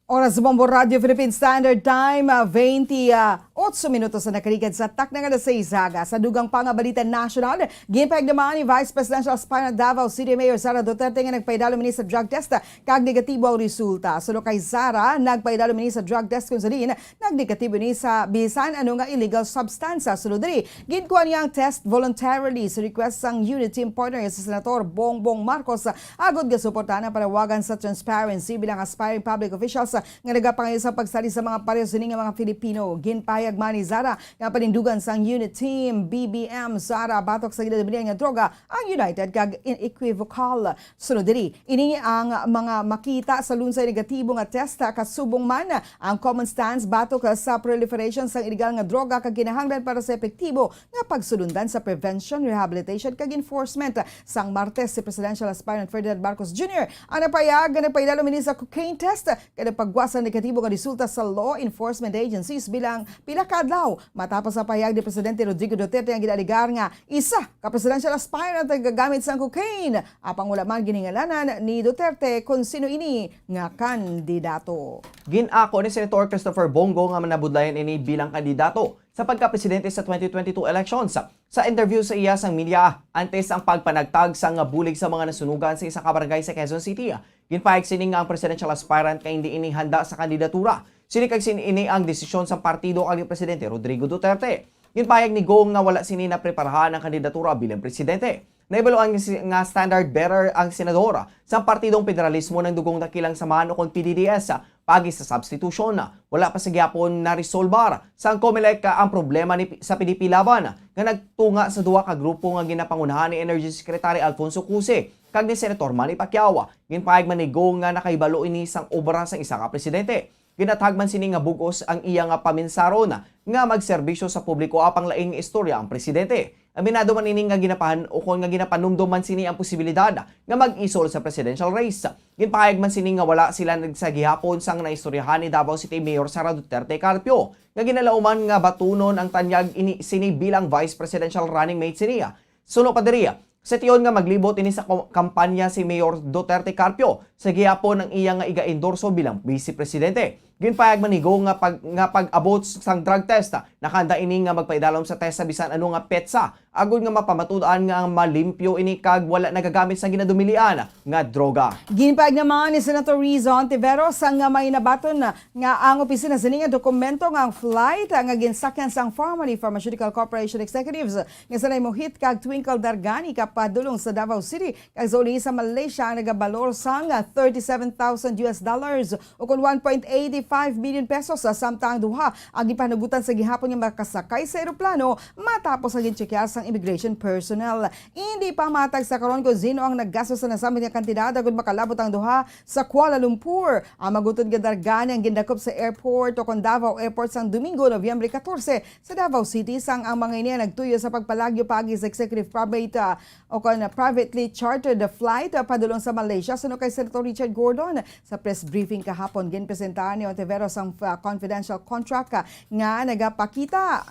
Oras sa Bombo Radio Philippine Standard Time, ah, twenty-eight minutos na nakaligad sa takna nga alas sais aga. Sa dugang pa nga balita nasyonal, ginpahayag naman ni Vice Presidential Aspirant Davao City Mayor Sara Duterte nga nagpaidalom ini sa drug test kag negatibo ang resulta. Suno kay Sara, nagpaidalom ini sa drug test kung sa diin nagnegatibo ini sa bisan ano nga illegal substance. Sulod diri, ginkuha niya ang test voluntarily sa request sang Uniteam partner nga si Senator Bongbong Marcos, agod nga suportahan ang panawagan sa transparency bilang aspiring public officials nga nagapangayo sa pagsalig sa mga pareho sini nga mga Filipino. Ginpahayag man ni Sara nga panindugan sang Uniteam B B M Sara batok sa ginadumilian nga droga ang United kag Unequivocal. Sunod diri, ini ang mga makita sa lunsay negatibo nga test, kasubong man ang common stance batok sa proliferation sang illegal nga droga kag kinahanglan para sa epektibo nga pagsulundan sa prevention, rehabilitation kag enforcement. Sang Martes, si Presidential Aspirant Ferdinand Marcos Junior ang nagpahayag nga nagpaidalom ini sa cocaine test kag nagpagwa sang negatibo nga resulta sa law enforcement agencies bilang pila ka adlaw matapos ang pahayag ni Presidente Rodrigo Duterte ang ginaalegar nga isa ka presidential aspirant ang gagamit sang cocaine, apang wala man ginhingalanan ni Duterte kon sino ini nga kandidato. Gin-ako ni Senator Christopher Bongo nga manabudlayan ini bilang kandidato sa pagkapresidente sa twenty twenty-two elections. Sa interview sa iya sang media antes ang pagpanagtag sang bulig sa mga nasunugan sa isa ka barangay sa Quezon City, ginpahayag sini nga ang presidential aspirant kay hindi ini handa sa kandidatura. Sini kag sin ini ang desisyon sang partido kag ni Presidente Rodrigo Duterte. Ginpahayag ni Gong nga wala sini napreparahan ang kandidatura bilang presidente. Nahibaluan nga si- nga standard bearer ang senador sa Partidong Federalismo ng Dugong Dakilang Samahan o kon P D D S paagi sa substitution. Wala pa sa gihapon naresolbar sang Comelec ang problema ni, sa P D P Laban nga nagtunga sa duha ka grupo nga ginapangunahan ni Energy Secretary Alfonso Cuse kag ni Senator Manny Pacquiao. Ginpahayag man ni Gong nga nakahibalo ini sang obra sang isa ka presidente. Ginatag man sini nga bug-os ang iya nga paminsaron nga magserbisyo sa publiko apang laing istorya ang presidente. Aminado man ini nga ginapahan ukon nga ginapanumdom man sini ang posibilidad nga mag-isol sa presidential race. Ginpahayag man sini nga wala sila nag- sa gihapon sang naistoryahan ni Davao City Mayor Sara Duterte Carpio nga ginalauman nga batunon ang tanyag ini sini bilang vice presidential running mate sini. Suno pa diri, sa tion nga maglibot ini sa ko- kampanya si Mayor Duterte Carpio sa gihapon ang iya nga iga-endorso bilang vice presidente. Ginpahayag man ni Gong nga pag nga pag-abot sang drug test, nakahanda ini nga magpaidalom sa test sa bisan ano nga petsa agod nga mapamatud-an nga malimpyo ini kag wala nagagamit sa ginadumilian nga droga. Ginpahayag naman ni Senator Riza Ontiveros nga may nabaton nga ang opisina sini nga dokumento nga ang flight nga ginsakyan sang Pharmony Pharmaceutical Corporation executives nga sanay mohit kag Twinkle Dargani kapadulong sa Davao City kag sa uli sa Malaysia ang nagabalor sang thirty-seven thousand U S dollars ukon one point eighty-five million pesos, samtang ang duha ang gipanugutan sa gihapon nga makasakay sa eroplano matapos ang gintsekyar sang immigration personnel. Hindi pa matag sa karon kung sino ang naggasto sa nasambit nga kantidad agud makalabot ang duha sa Kuala Lumpur. Ang magutod nga Dargani ang gindakop sa airport o kon Davao Airport sang Domingo, Nobyembre katorse, sa Davao City, sang ang mga ini nagtuyo sa pagpalagyo paagi sa executive private, ah, o kon privately chartered flight, ah, padulong sa Malaysia. Suno kay Senator Richard Gordon, sa press briefing kahapon, ginpresentahan ni Ontiveros ang, ah, confidential contract, ah, nga nagapakita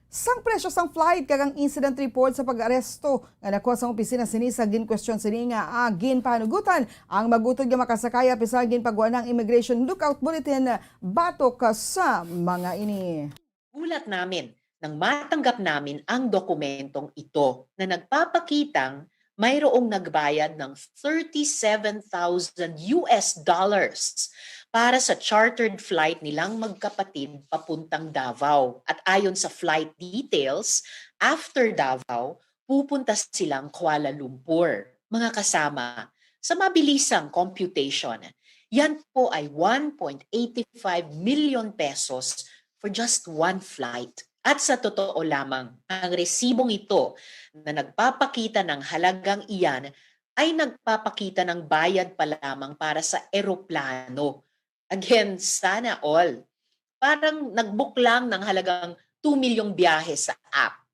sang presyo sang flight kag ang incident report sa pag-aresto nga nakuha sang opisina sini sa ginkwestiyon sini nga, ah, ginpahanugutan ang mag-utod nga makasakay apisar ginpagwa na ang immigration lookout bulletin batok sa mga ini. Gulat namin nang matanggap namin ang dokumentong ito na nagpapakitang mayroong nagbayad ng thirty-seven thousand U S dollars para sa chartered flight nilang magkapatid papuntang Davao. At ayon sa flight details, after Davao, pupunta silang Kuala Lumpur. Mga kasama, sa mabilisang computation, yan po ay one point eight five million pesos for just one flight. At sa totoo lamang, ang resibong ito na nagpapakita ng halagang iyan ay nagpapakita ng bayad pa lamang para sa eroplano. Again, sana all. Parang nag-book lang ng halagang two milyong biyahe sa app.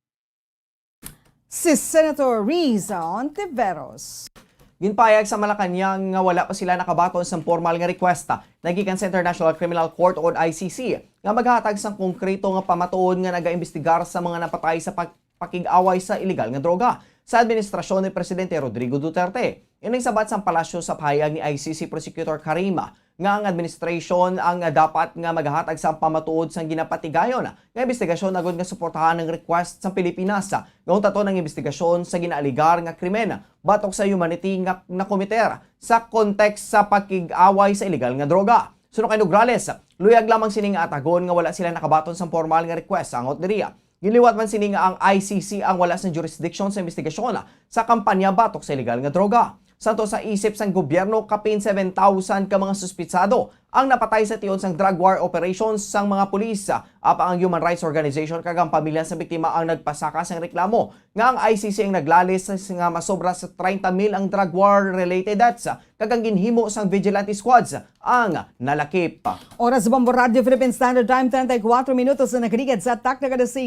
Si Senator Riza Ontiveros. Ginpayag sa Malacañang nga wala pa sila nakabaton sang pormal nga requesta nagikan sa International Criminal Court o I C C nga maghatag sang konkreto nga pamatuod nga nagaimbestigar sa mga napatay sa pag-, pakig-away sa iligal nga droga sa administrasyon ni Presidente Rodrigo Duterte. Ining sabat sang palasyo sa pahayag ni I C C Prosecutor Karima nga ang administration ang dapat nga maghatag sa pamatuod sang ginapatigayon nga imbestigasyon agod nga suportahan ang request sa Pilipinas nga huntaton ang imbestigasyon sa ginaaligar nga krimen batok sa humanity nga nakomiter sa kontekst sa pakig-away sa iligal nga droga. Suno kay Nograles, luyag lamang sini nga atagon nga wala sila nakabaton sang pormal nga request sa angot diriya. Ginliwat man sini nga ang I C C ang wala sang jurisdiction sa imbestigasyon sa kampanya batok sa iligal nga droga. Santo sa isip sang gobyerno, kapin seven thousand ka mga suspitsado ang napatay sa tion sang drug war operations sang mga pulis. Apang ang human rights organization kag ang pamilya sa biktima ang nagpasaka sang reklamo nga ang I C C ang naglalis nga masobra sa treinta mil ang drug war-related deaths kag ang ginhimo sang vigilante squads ang nalakip. Oras sa Bombo Radio Philippine Standard Time, treinta y cuatro minutos na nagligad sa takna kada sa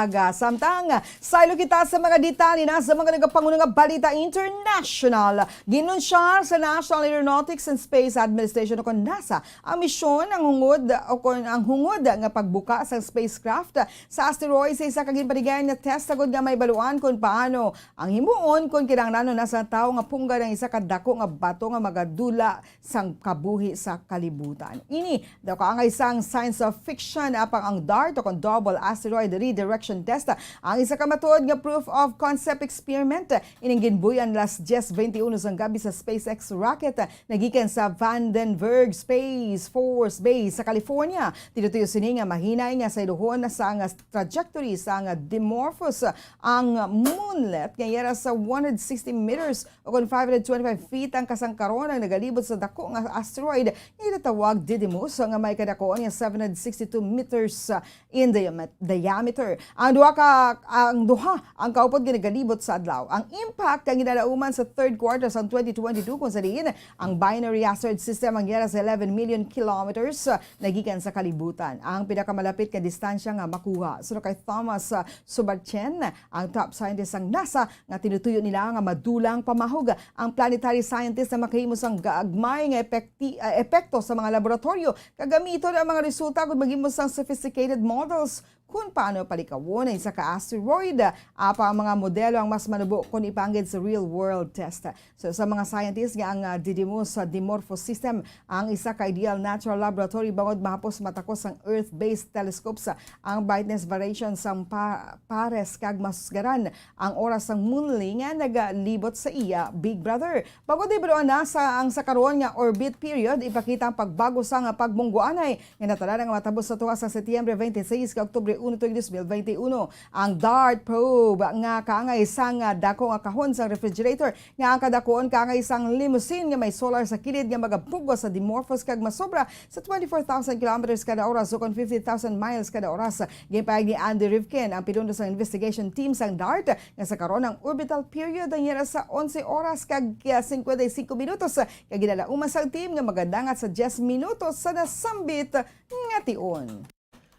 aga. Samtang saylo kita sa mga detalye na sa mga nagapanguna nga balita international. Ginunsyar sa National Aeronautics and Space Administration o kon NASA ang misyon, ang hungod o kon ang hungod nga pagbuka sa spacecraft sa asteroid sa isa ka ginpatigayon nga test agod nga mahibaluan kon paano ang himuon kon kinahanglanon na sa tawo nga punggad ang isa ka dako nga bato nga magadula sang kabuhi sa kalibutan. Ini daw kaangay sang science fiction, apang ang DART o kon Double Asteroid Redirection Test ang isa ka matuod nga proof of concept experiment. Ining ginbuy-an las diez veintiuno sang gabi sa SpaceX rocket nagikan sa Vandenberg Space Force Base sa California. Tinutuyo sini nga mahinay nga sayluhon sa nga trajectory sa nga Dimorphos ang moonlet nga yara sa one hundred sixty meters o kon five hundred twenty-five feet ang kasangkaron ang nagalibot sa dako nga asteroid nga ginatawag Didymos nga may kadakuan nga seven hundred sixty-two meters, uh, in diamet-, diameter. Ang duha ka, ang duha ang kaupod nga nagalibot sa adlaw. Ang impact ang ginalauman sa third quarter sang twenty twenty-two, kung sa diin ang binary asteroid system ang yara sa eleven million kilometers, uh, nagikan sa kalibutan. Ang pinakamalapit nga distansya nga makuha, suno kay Thomas, uh, Subatchen, ang top scientist sang NASA, nga tinutuyo nila nga madulang pamahog ang planetary scientist na makahimo sang gagmay nga epekti-, ah, epekto sa mga laboratoryo kag gamiton ang mga resulta kon maghimo sang sophisticated models kon paano palikawon ang isa ka asteroid. Apa ang mga modelo ang mas manubo kon ipaanggid sa real-world test? So, sa mga scientist nga ang, ah, Didymos, ah, Dimorphos system ang isa ka ideal natural laboratory bangod mahapos matakos sang Earth-based telescopes, ah, ang brightness variation sang pa-, pares kag masusgaran ang oras sang moonling nga nagalibot sa iya, Big Brother. Bangod hibaluan na sa ang sa karon nga orbit period, ipakita ang pagbago sa nga pagmungguanay nga natanan nga matabo sa tunga sa Setyembre twenty-six ka Oktubre uno tuig dos mil veintiuno. Ang DART probe nga kaangay sang dako nga kahon sang refrigerator nga ang kadakuon kaangay sang limousine nga may solar sa kilid nga magapugos sa Dimorphos kag masobra sa twenty-four thousand kilometers kada oras, ukon fifty thousand miles kada oras. Ginpahayag ni Andy Rivkin, ang pinuno sang investigation team sang DART, nga sa karon ang orbital period ang yara sa onse oras kag, ah, cincuenta y cinco minutos, kag ginalauman sang team nga magadangat sa diyes minutos sa nasambit nga tion.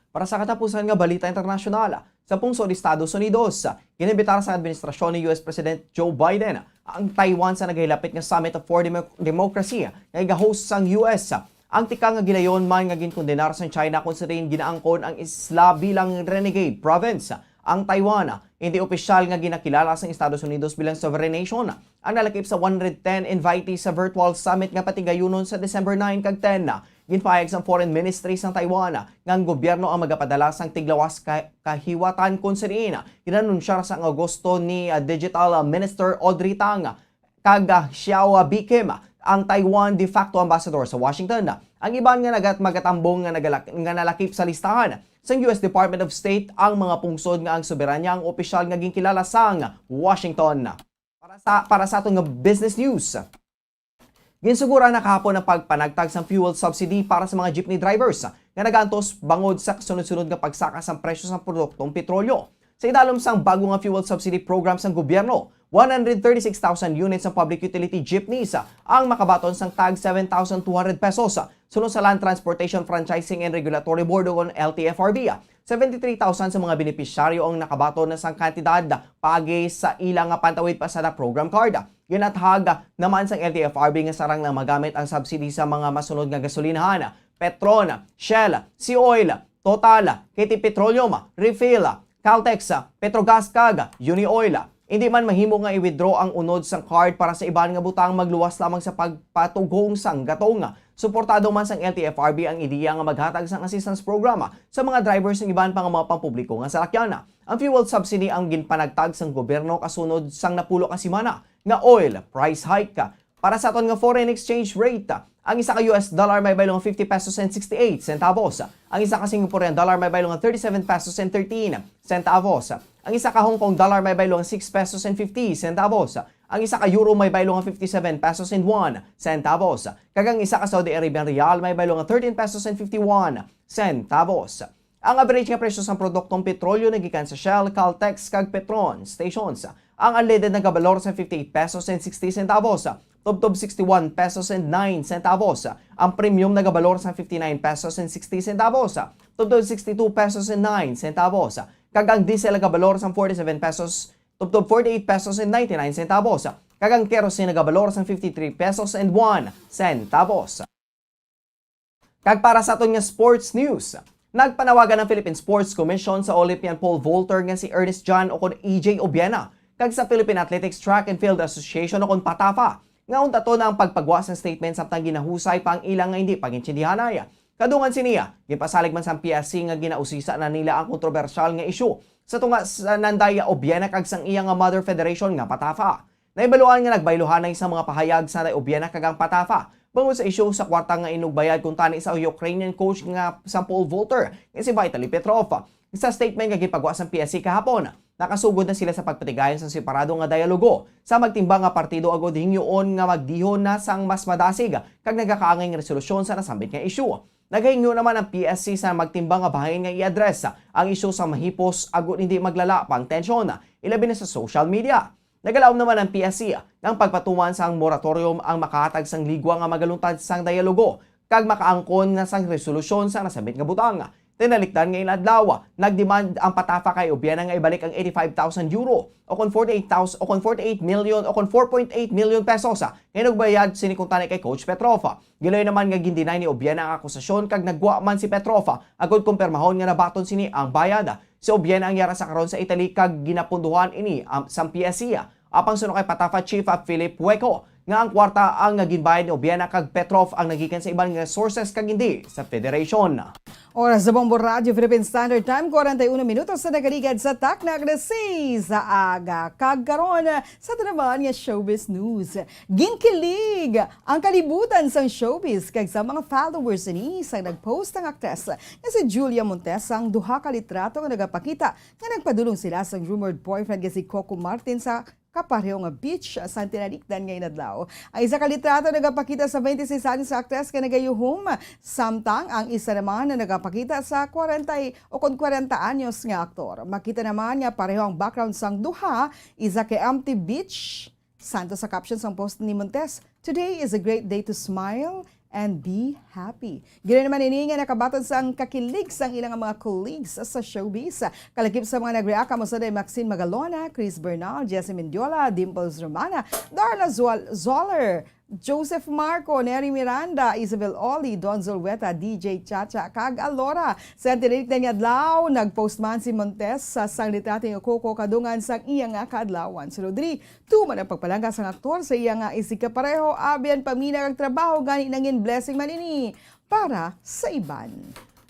Para sa katapusan nga balita internasyonal, sa pungsod Estados Unidos, ginimbitar sa administrasyon ni U S President Joe Biden ang Taiwan sa nagahilapit nga Summit of Four Demo-, Democracy nga iga-host sang U S. Ang tikang nga gilayon man nga ginkondenar sang China kon sa diin ginaangkon ang isla bilang renegade province, ang Taiwan, hindi opisyal nga ginakilala sang Estados Unidos bilang sovereign nation. Ang nalakip sa one hundred ten invitees sa virtual summit nga patigayunon sa December nine kag ten, ginpahayag sang Foreign Ministry sang Taiwan nga ang gobyerno ang magapadala sang tiglawas ka kahiwatan kon sa diin ginanunsyar sang Agosto ni, ah, Digital, ah, Minister Audrey Tang kag, ah, Xiao, ah, Bikim, ang Taiwan de facto ambassador sa Washington. Ang iban nga nagat magatambong nga nagalak-, nga nalakip sa listahan sang U S Department of State ang mga pungsod nga ang soberanya ang opisyal nga ginkilala sang Washington. Para sa, para sa aton nga business news, ginsuguran na kahapon ang pagpanagtag sang fuel subsidy para sa mga jeepney drivers nga nagaantos bangod sa kasunod-sunod nga pagsaka sang presyo sang produktong petrolyo. Sa idalom sang bago nga fuel subsidy program sang gobyerno, one hundred thirty-six thousand units sang public utility jeepneys ang makabaton sang tag seven thousand two hundred pesos, suno sa Land Transportation Franchising and Regulatory Board o kon L T F R B. Seventy-three thousand sa mga benepisyaryo ang nakabaton na sang kantidad paagi sa ila nga Pantawid Pasada program card. Ginathag naman sang L T F R B nga sarang lang magamit ang subsidy sa mga masunod nga gasolinahan: Petron, Shell, Sea Oil, Total, K T Petroleum, Refill, Caltex, Petrogas kag Unioil. Hindi man mahimo nga i-withdraw ang unod sang card para sa iban nga butang, magluwas lamang sa pagpatugong sang gatong. Suportado man sang L T F R B ang ideya nga maghatag sang assistance program sa mga driver sang iban pa nga mga pampubliko nga salakyan. Ang fuel subsidy ang ginpanagtag sang gobyerno kasunod sang napulo ka semana nga oil price hike. Para sa aton nga foreign exchange rate, ang isa ka U S dollar may baylo nga fifty pesos and sixty-eight centavos. Ang isa ka Singaporean dollar may baylo nga thirty-seven pesos and thirteen centavos. Ang isa ka Hong Kong dollar may baylo nga six pesos and fifty centavos. Ang isa ka euro may baylo nga fifty-seven pesos and one centavos. Kag ang isa ka Saudi Arabian riyal may baylo nga thirteen pesos and fifty-one centavos. Ang average nga presyo sang produktong petrolyo nagikan sa Shell, Caltex, kag Petron stations. Ang unleaded nagabalor sa fifty-eight pesos and sixty centavos, tubtob sixty-one pesos and nine centavos. Ang premium nagabalor sa fifty-nine pesos and sixty centavos, tubtob sixty-two pesos and nine centavos. Kag ang diesel nagabalor sa forty-seven pesos, tubtob forty-eight pesos and ninety-nine centavos. Kag ang kerosene nagabalor sa fifty-three pesos and one centavos. Kag para sa aton nga sports news, nagpanawagan ang Philippine Sports Commission sa Olympian pole vaulter nga si Ernest John o kon E J Obiena kag sa Philippine Athletics Track and Field Association o kon patafa nga untaton na ang pagpagwa sang statement samtang ginahusay pa ang ila nga hindi pag-intindihanay. Kadungan sini, ginpasalig man sang P S C nga ginausisa na nila ang kontrobersyal nga isyu sa tunga sa Nanday Obiena kag sang iya nga mother federation nga patafa. Nahibaluan nga nagbayluhanay sa mga pahayag sa Nanday Obiena kag ang patafa bangod sa isyu sa kwarta nga inugbayad kuntani sa Ukrainian coach nga sa pole vaulter nga si Vitaly Petrov. Sa statement nga gipagwa sang P S C kahapon, nakasugod na sila sa pagpatigayon sa separado nga dialogo sa magtimbang nga partido agud hingyoon nga magdihon na sang mas madasig kag nagakaangay nga resolusyon sa nasambit nga isyu. Nagahingyo naman ang P S C sa magtimbang nga bahin nga i-address ang isyu sa mahipos agud hindi maglala pa ang tensyon, ilabi na sa social media. Nagalaom naman ang P S C nga ang pagpatuman sang moratorium ang makahatag sang ligwa nga magaluntad sang dialogo kag makaangkon na sang resolusyon sa nasambit nga butang. Tinalikdan nga inadlaw, nagdemand ang patafa kay Obiena nga ibalik ang eighty-five thousand euro o kon forty-eight thousand, o kon forty-eight million, o kon four point eight million pesos nga inugbayad sini kuntani kay Coach Petrov. Gilayon naman nga gin-deny ni Obiena ang akusasyon kag nagwa man si Petrov agud kumpirmahon nga nabaton sini ang bayad. Si Obiena ang yara sa karon sa Italy kag ginapundohan ini, um, sang P S C. Apang suno kay patafa chief, ah, Philip Hueco, nga ang kwarta ang nga ginbayad ni Obiena kag Petrov ang nagikan sa iban nga sources kag hindi sa federation. Oras sa Bombo Radyo Philippine Standard Time, kwarenta y uno minutos sa nagaligad sa takna alas seis sa aga. Kag karon, sa aton naman nga showbiz news. Ginkilig ang kalibutan sang showbiz kag sa mga followers ni sa nag-post ang aktres nga si Julia Montesa ang duha ka litrato nga nagapakita nga nagpadulong sila sang rumored boyfriend nga si Coco Martin sa kapareho nga beach sa tinalikdan nga inadlaw. Ang isa ka litrato nagapakita sa twenty-six anyos nga aktres nga nagayuhom, samtang ang isa naman na nagapakita sa kwarenta o kon kwarenta anyos nga aktor. Makita naman nga pareho ang background sang duha, isa kay empty beach, santo sa caption sang post ni Montes, "Today is a great day to smile and be happy." Gid naman ini nga nakabaton sang kakilig sang ilang mga colleagues sa showbiz. Kalakip sa mga nag-react amo sila Maxine Magalona, Chris Bernal, Jesse Mendiola, Dimples Romana, Darla Zual- Zoller, Joseph Marco, Neri Miranda, Isabel Oli, Don Zulueta, D J Chacha, kag Alora. Sa tinilikdan nga adlaw, nag-post man si Montes sa sang litrato ni Coco kadungan sang iya nga kaadlawan. Sunod diri, tuman ang pagpalangga sang aktor sa iya nga isigkapareho, abyan, pamina kag trabaho, gani nangin blessing man ini para sa iban.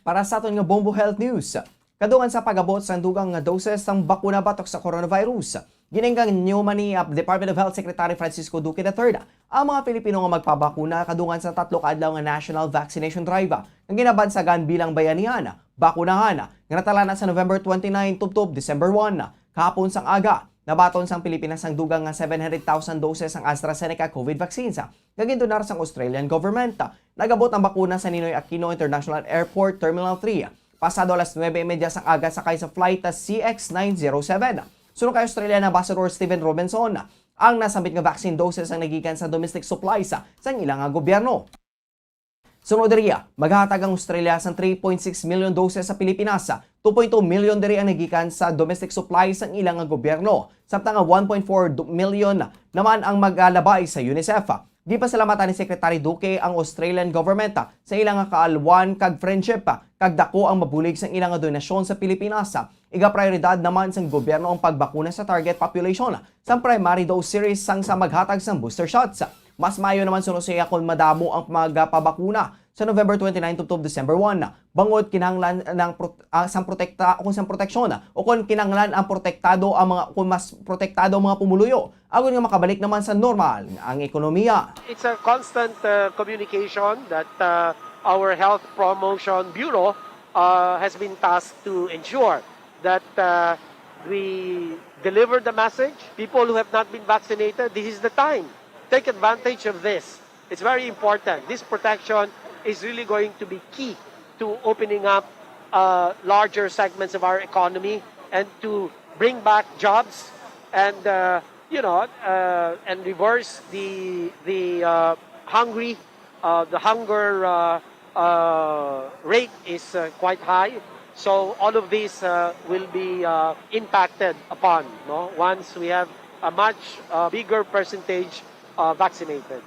Para sa aton nga Bombo Health News, kadungan sa pag-abot sang dugang nga doses sang bakuna batok sa coronavirus, gin-engganyo man ni, ah, Department of Health Secretary Francisco Duque the third ang mga Pilipino nga magpabakuna kadungan sa tatlo ka adlaw nga national vaccination drive, ah, nga ginabansagan bilang Bayanihan, Bakunahan, nga natalana sa November twenty-nine tubtob December one. Kahapon sang aga, nabaton sang Pilipinas ang dugang nga seven hundred thousand doses sang AstraZeneca COVID vaccines, ah, nga gindonar sang Australian government. Nag-abot ang bakuna sa Ninoy Aquino International Airport Terminal three pasado alas nuebe y media sang aga sakay sa flight C X nine zero seven. Suno kay Australian Ambassador Stephen Robinson, ang nasambit nga vaccine doses ang nagikan sa domestic supplies sang ila nga gobyerno. Sunod diri, maghatag ang Australia sang three point six million doses sa Pilipinas. Two point two million diri ang nagikan sa domestic supplies sang ila nga gobyerno, samtang nga one point four million naman ang magalabay sa UNICEF. Gipasalamatan ni Secretary Duque ang Australian government, ah, sa ila nga kaalwan kag friendship, ah, kag dako ang mabulig sang ila nga donasyon sa Pilipinas. Iga-prioridad naman sang gobyerno ang pagbakuna sa target population, ah, sang primary dose series sang sa maghatag sang booster shots. Mas maayo naman suno siya kon madamo ang magpabakuna sa November twenty-nine tubtob December one, bangod kinahanglan ng prot-, ah, sang protekta o kung sang proteksyon, o kung kinahanglan ang protektado ang mga, kung mas protektado ang mga pumuluyo, agod nga makabalik naman sa normal ang ekonomiya. It's a constant, uh, communication that, uh, our Health Promotion Bureau, uh, has been tasked to ensure that, uh, we deliver the message. People who have not been vaccinated, this is the time. Take advantage of this. It's very important. This protection is really going to be key to opening up, uh, larger segments of our economy and to bring back jobs and, uh, you know, uh, and reverse the, the, uh, hungry, uh, the hunger, uh, uh, rate is, uh, quite high. So all of these, uh, will be, uh, impacted upon, no, once we have a much, uh, bigger percentage, uh, vaccinated.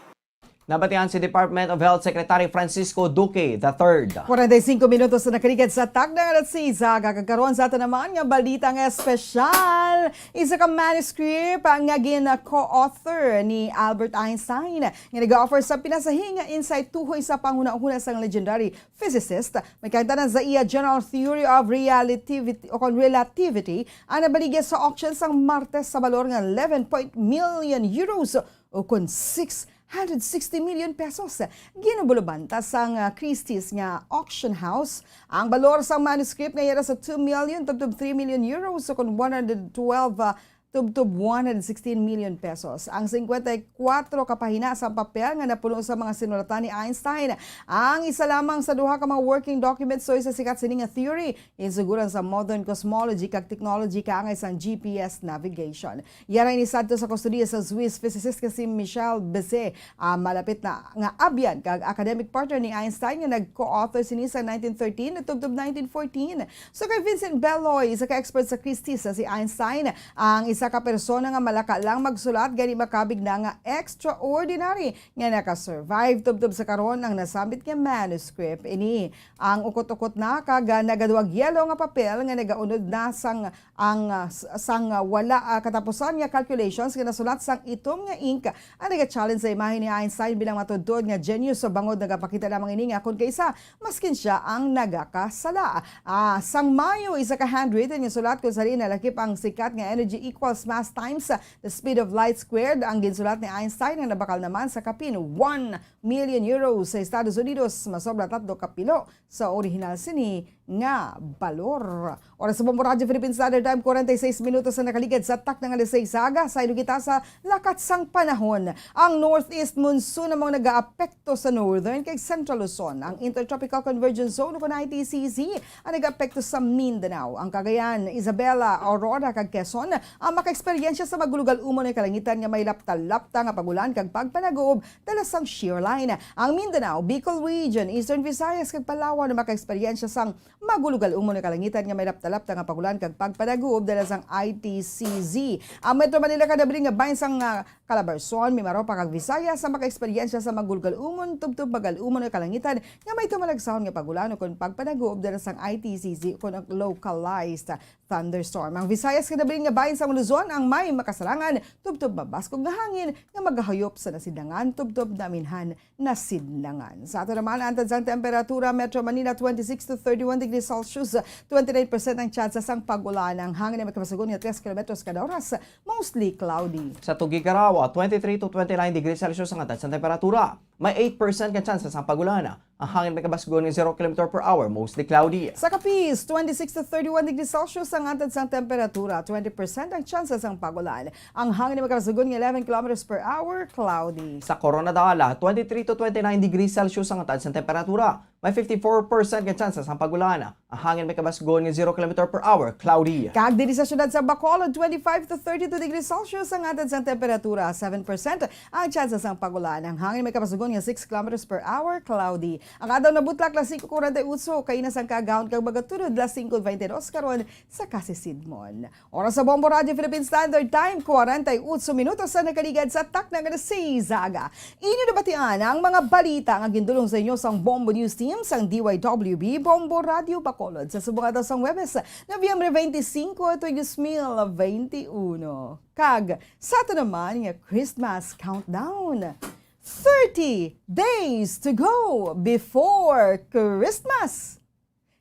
Nabatian si Department of Health Secretary Francisco Duque the third. Kwarenta y singko minutos na nakaligad sa takna nga alas sais, aga, kag karon sa aton naman nga balita nga espesyal. Isa ka manuscript nga gin-co-author ni Albert Einstein nga nag-offer sa pinasahi nga insight tuhoy sa panghunahuna sang legendary physicist. May kahimtanan sa iya general theory of relativity o kon relativity ang nabaligya sa auction sang Martes sa balor nga eleven point million euros o kon six hundred sixty million pesos. Ginubulubanta sang, ah, Christie's nga auction house ang balor sang manuscript nga yara sa two million tubtob three million euros o kon one hundred twelve, ah, tubtob one hundred sixteen million pesos. Ang singkwenta y kuwatro ka pahina sang papel nga napuno sa mga sinulatan ni Einstein, ang isa lamang sa duha ka mga working documents sa isa sikat sini nga theory, isuguran sa modern cosmology kag technology kaangay sang G P S navigation. Yara ini sadto sa kustodiya sa Swiss physicist nga si Michel Bézet. Ah, malapit na nga abyan kag academic partner ni Einstein nga nag-co-author sini sa nineteen thirteen tubtob nineteen fourteen. So kay Vincent Belloy, isa ka expert sa Christie's, si Einstein ang isa ka persona nga malaka lang magsulat, gani makabig na nga extraordinary nga naka-survive tubtob sa karon ang nasambit nga manuscript. Ini ang ukot-ukot na kag, ah, nagaduwag yelo nga papel nga nagaunod na sang ang, ah, s-, sang, ah, wala, ah, katapusan nga calculations nga nasulat sang itom nga ink ang naga-challenge sa imahe ni Einstein bilang matuod-tuod nga genius, sa bangod nagapakita lamang ini nga kon kaisa, maskin sia ang nagakasala. Ah, sang Mayo, isa ka handwritten nga sulat kung sa diin nalakip ang sikat nga energy equals mass times the speed of light squared ang ginsulat ni Einstein nga nabakal naman sa kapin one million euros sa Estados Unidos, masobra tatlo ka pilo sa orihinal sini nga balor. Oras sa Bombo Radyo Philippine Standard Time, kwarenta y seis minutos na nakaligad sa takna nga alas sais sa aga. Saylo kita sa lakat sang panahon. Ang northeast monsoon namang nagaapekto sa northern kag central Luzon. Ang Intertropical Convergence Zone o kon I T C Z ang nagaapekto sa Mindanao. Ang Cagayan, Isabela, Aurora kag Quezon ang makaeksperyensya sa magulugal umon nga kalangitan nga may lapta-lapta nga pag-ulan kag pagpanaguob dala sang shear line. Ang Mindanao, Bicol Region, Eastern Visayas kag Palawan makaeksperyensya sang magulugal umon nga kalangitan nga may lapta-lapta nga pag-ulan kag pagpanaguob dala sang I T C Z. Ang Metro Manila kada bali nga bahin sang, ah, Calabarzon, Mimaropa kag Visayas ang makaeksperyensya sa magulgalumon tubtob magalumon nga kalangitan nga may tumalagsahon nga pag-ulan ukon pagpanaguob dala sang I T C Z ukon ang localized thunderstorm. Ang Visayas kag nabilin nga bahin sang Luzon ang may makasarangan tubtob mabaskog nga hangin nga magahayop sa nasidlangan tubtob naminhan nasidlangan. Sa ato naman, antad sang temperatura, Metro Manila, twenty-six to thirty-one degrees Celsius, twenty-nine percent ang tsansa sang pag-ulan. Ang hangin ay makabasugon nga three kilometers kada oras, mostly cloudy. Sa Tuguegarao, twenty-three to twenty-nine degrees Celsius ang antad sang temperatura. May eight percent nga tsansa sang pag-ulan. Ang hangin may kabasgon nga zero kilometer per hour, mostly cloudy. Sa Capiz, twenty-six to thirty-one degrees Celsius ang antad sang temperatura, twenty percent ang tsansa sang pag-ulan. Ang hangin may kabasgon nga eleven kilometers per hour, cloudy. Sa Koronadal, twenty-three to twenty-nine degrees Celsius ang antad sang temperatura. May fifty-four percent nga tsansa sang pag-ulan. Ang hangin may kabasgon nga zero kilometer per hour, cloudy. Kag diri sa siyudad sa Bacolod, twenty-five to thirty-two degrees Celsius ang antad sang temperatura, seven percent ang tsansa sang pag-ulan. Ang hangin may kabasgon nga six kilometers per hour, cloudy. Ang adlaw nabutlak, las singko kuwarenta y otso, kaina sang kaagahon kag magatulod, las singko baynte dos karon sa Kasisidmon. Oras sa Bombo Radio Philippine Standard Time, kuwarenta y otso minutos sa nakaligad sa takna nga alas seis sa aga. Inyo nabatian ang mga balita nga gindulong sa inyo sang Bombo News Team sang D Y W B Bombo Radio Bacolod sa subong adlaw sang Huwebes, Nobyembre twenty-five, tuig dos mil twenty-one. Kag sa ato naman nga Christmas countdown, thirty days to go before Christmas.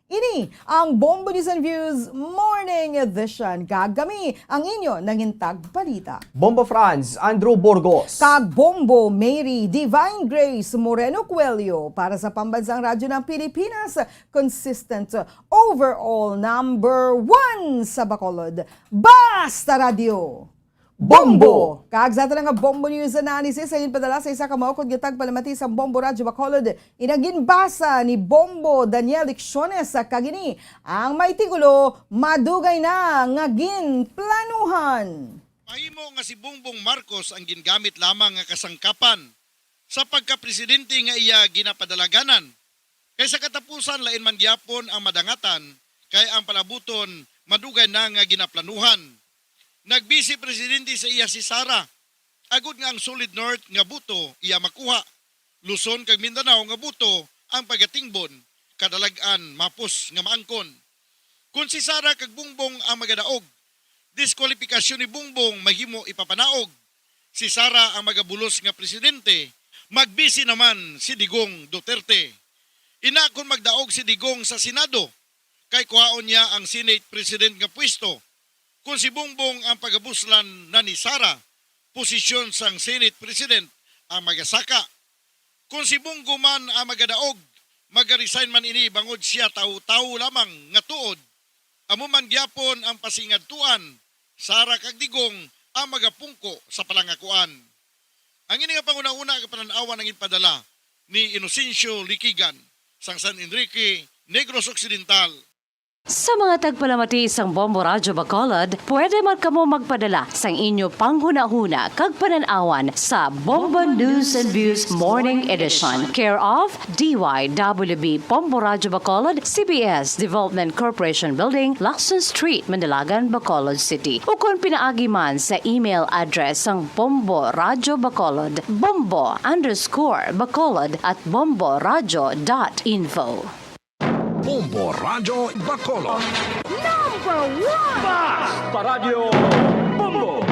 Ini ang Bombo News and Views Morning Edition, kag kami ang inyo nangintag balita, Bombo Franz Andrew Burgos. Kag Bombo Mary Divine Grace Moreno Coelho, para sa Pambansang Radyo ng Pilipinas, consistent, overall number one sa Bacolod. Basta Radyo! Bombo! Kag sa ato na nga Bombo News Analysis, sa ginpadala sa isa ka maukod nga tagpalamati sa Bombo Radyo Bacolod, ina ginbasa ni Bombo Daniel Lecciones, kag ini ang may titulo, Madugay na nga Ginplanuhan. Mahimo nga si Bongbong Marcos ang gingamit lamang nga kasangkapan sa pagkapresidente nga iya ginapadalaganan. Kay sa katapusan, lain man gyapon ang madangatan, kay ang palabuton madugay na nga ginaplanuhan. Nagbisi presidente sa iya si Sara, agud nga ang Solid North nga buto iya makuha, Luzon kag Mindanao nga buto ang pagatingbon, kadalag-an mapos nga maangkon. Kon si Sara kag Bongbong ang magadaog, diskwalipikasyon ni Bongbong mahimo ipapanaog. Si Sara ang magabulos nga presidente, magbisi naman si Digong Duterte. Ina, kon magdaog si Digong sa Senado, kay kuhaon niya ang Senate President nga pwesto. Kon si Bongbong ang pagabuslan na ni Sara, posisyon sang Senate President ang magasaka. Kon si Bongo man ang magadaog, magaresign man ini bangod siya tawo-tawo lamang nga tuod. Amo man gyapon ang pasingadtuan, Sara kag Digong ang magapungko sa palangakuan. Ang ini nga panghunahuna nga panan-awan ang ginpadala ni Inocencio Liquigan sang San Enrique, Negros Occidental. Sa mga tagpalamati sang Bombo Radyo Bacolod, pwede man kamo magpadala sang inyo panghunahuna kag panan-awan sa Bombo News and Views Morning Edition, care of D Y W B Bombo Radyo Bacolod, C B S Development Corporation Building, Lacson Street, Manalagan, Bacolod City. Ukon pinaagi man sa email address sang Bombo Radyo Bacolod, bombo underscore bacolod at bomboradyo dot info. Bombo Radyo Bacolod. Number one! Basta Radyo!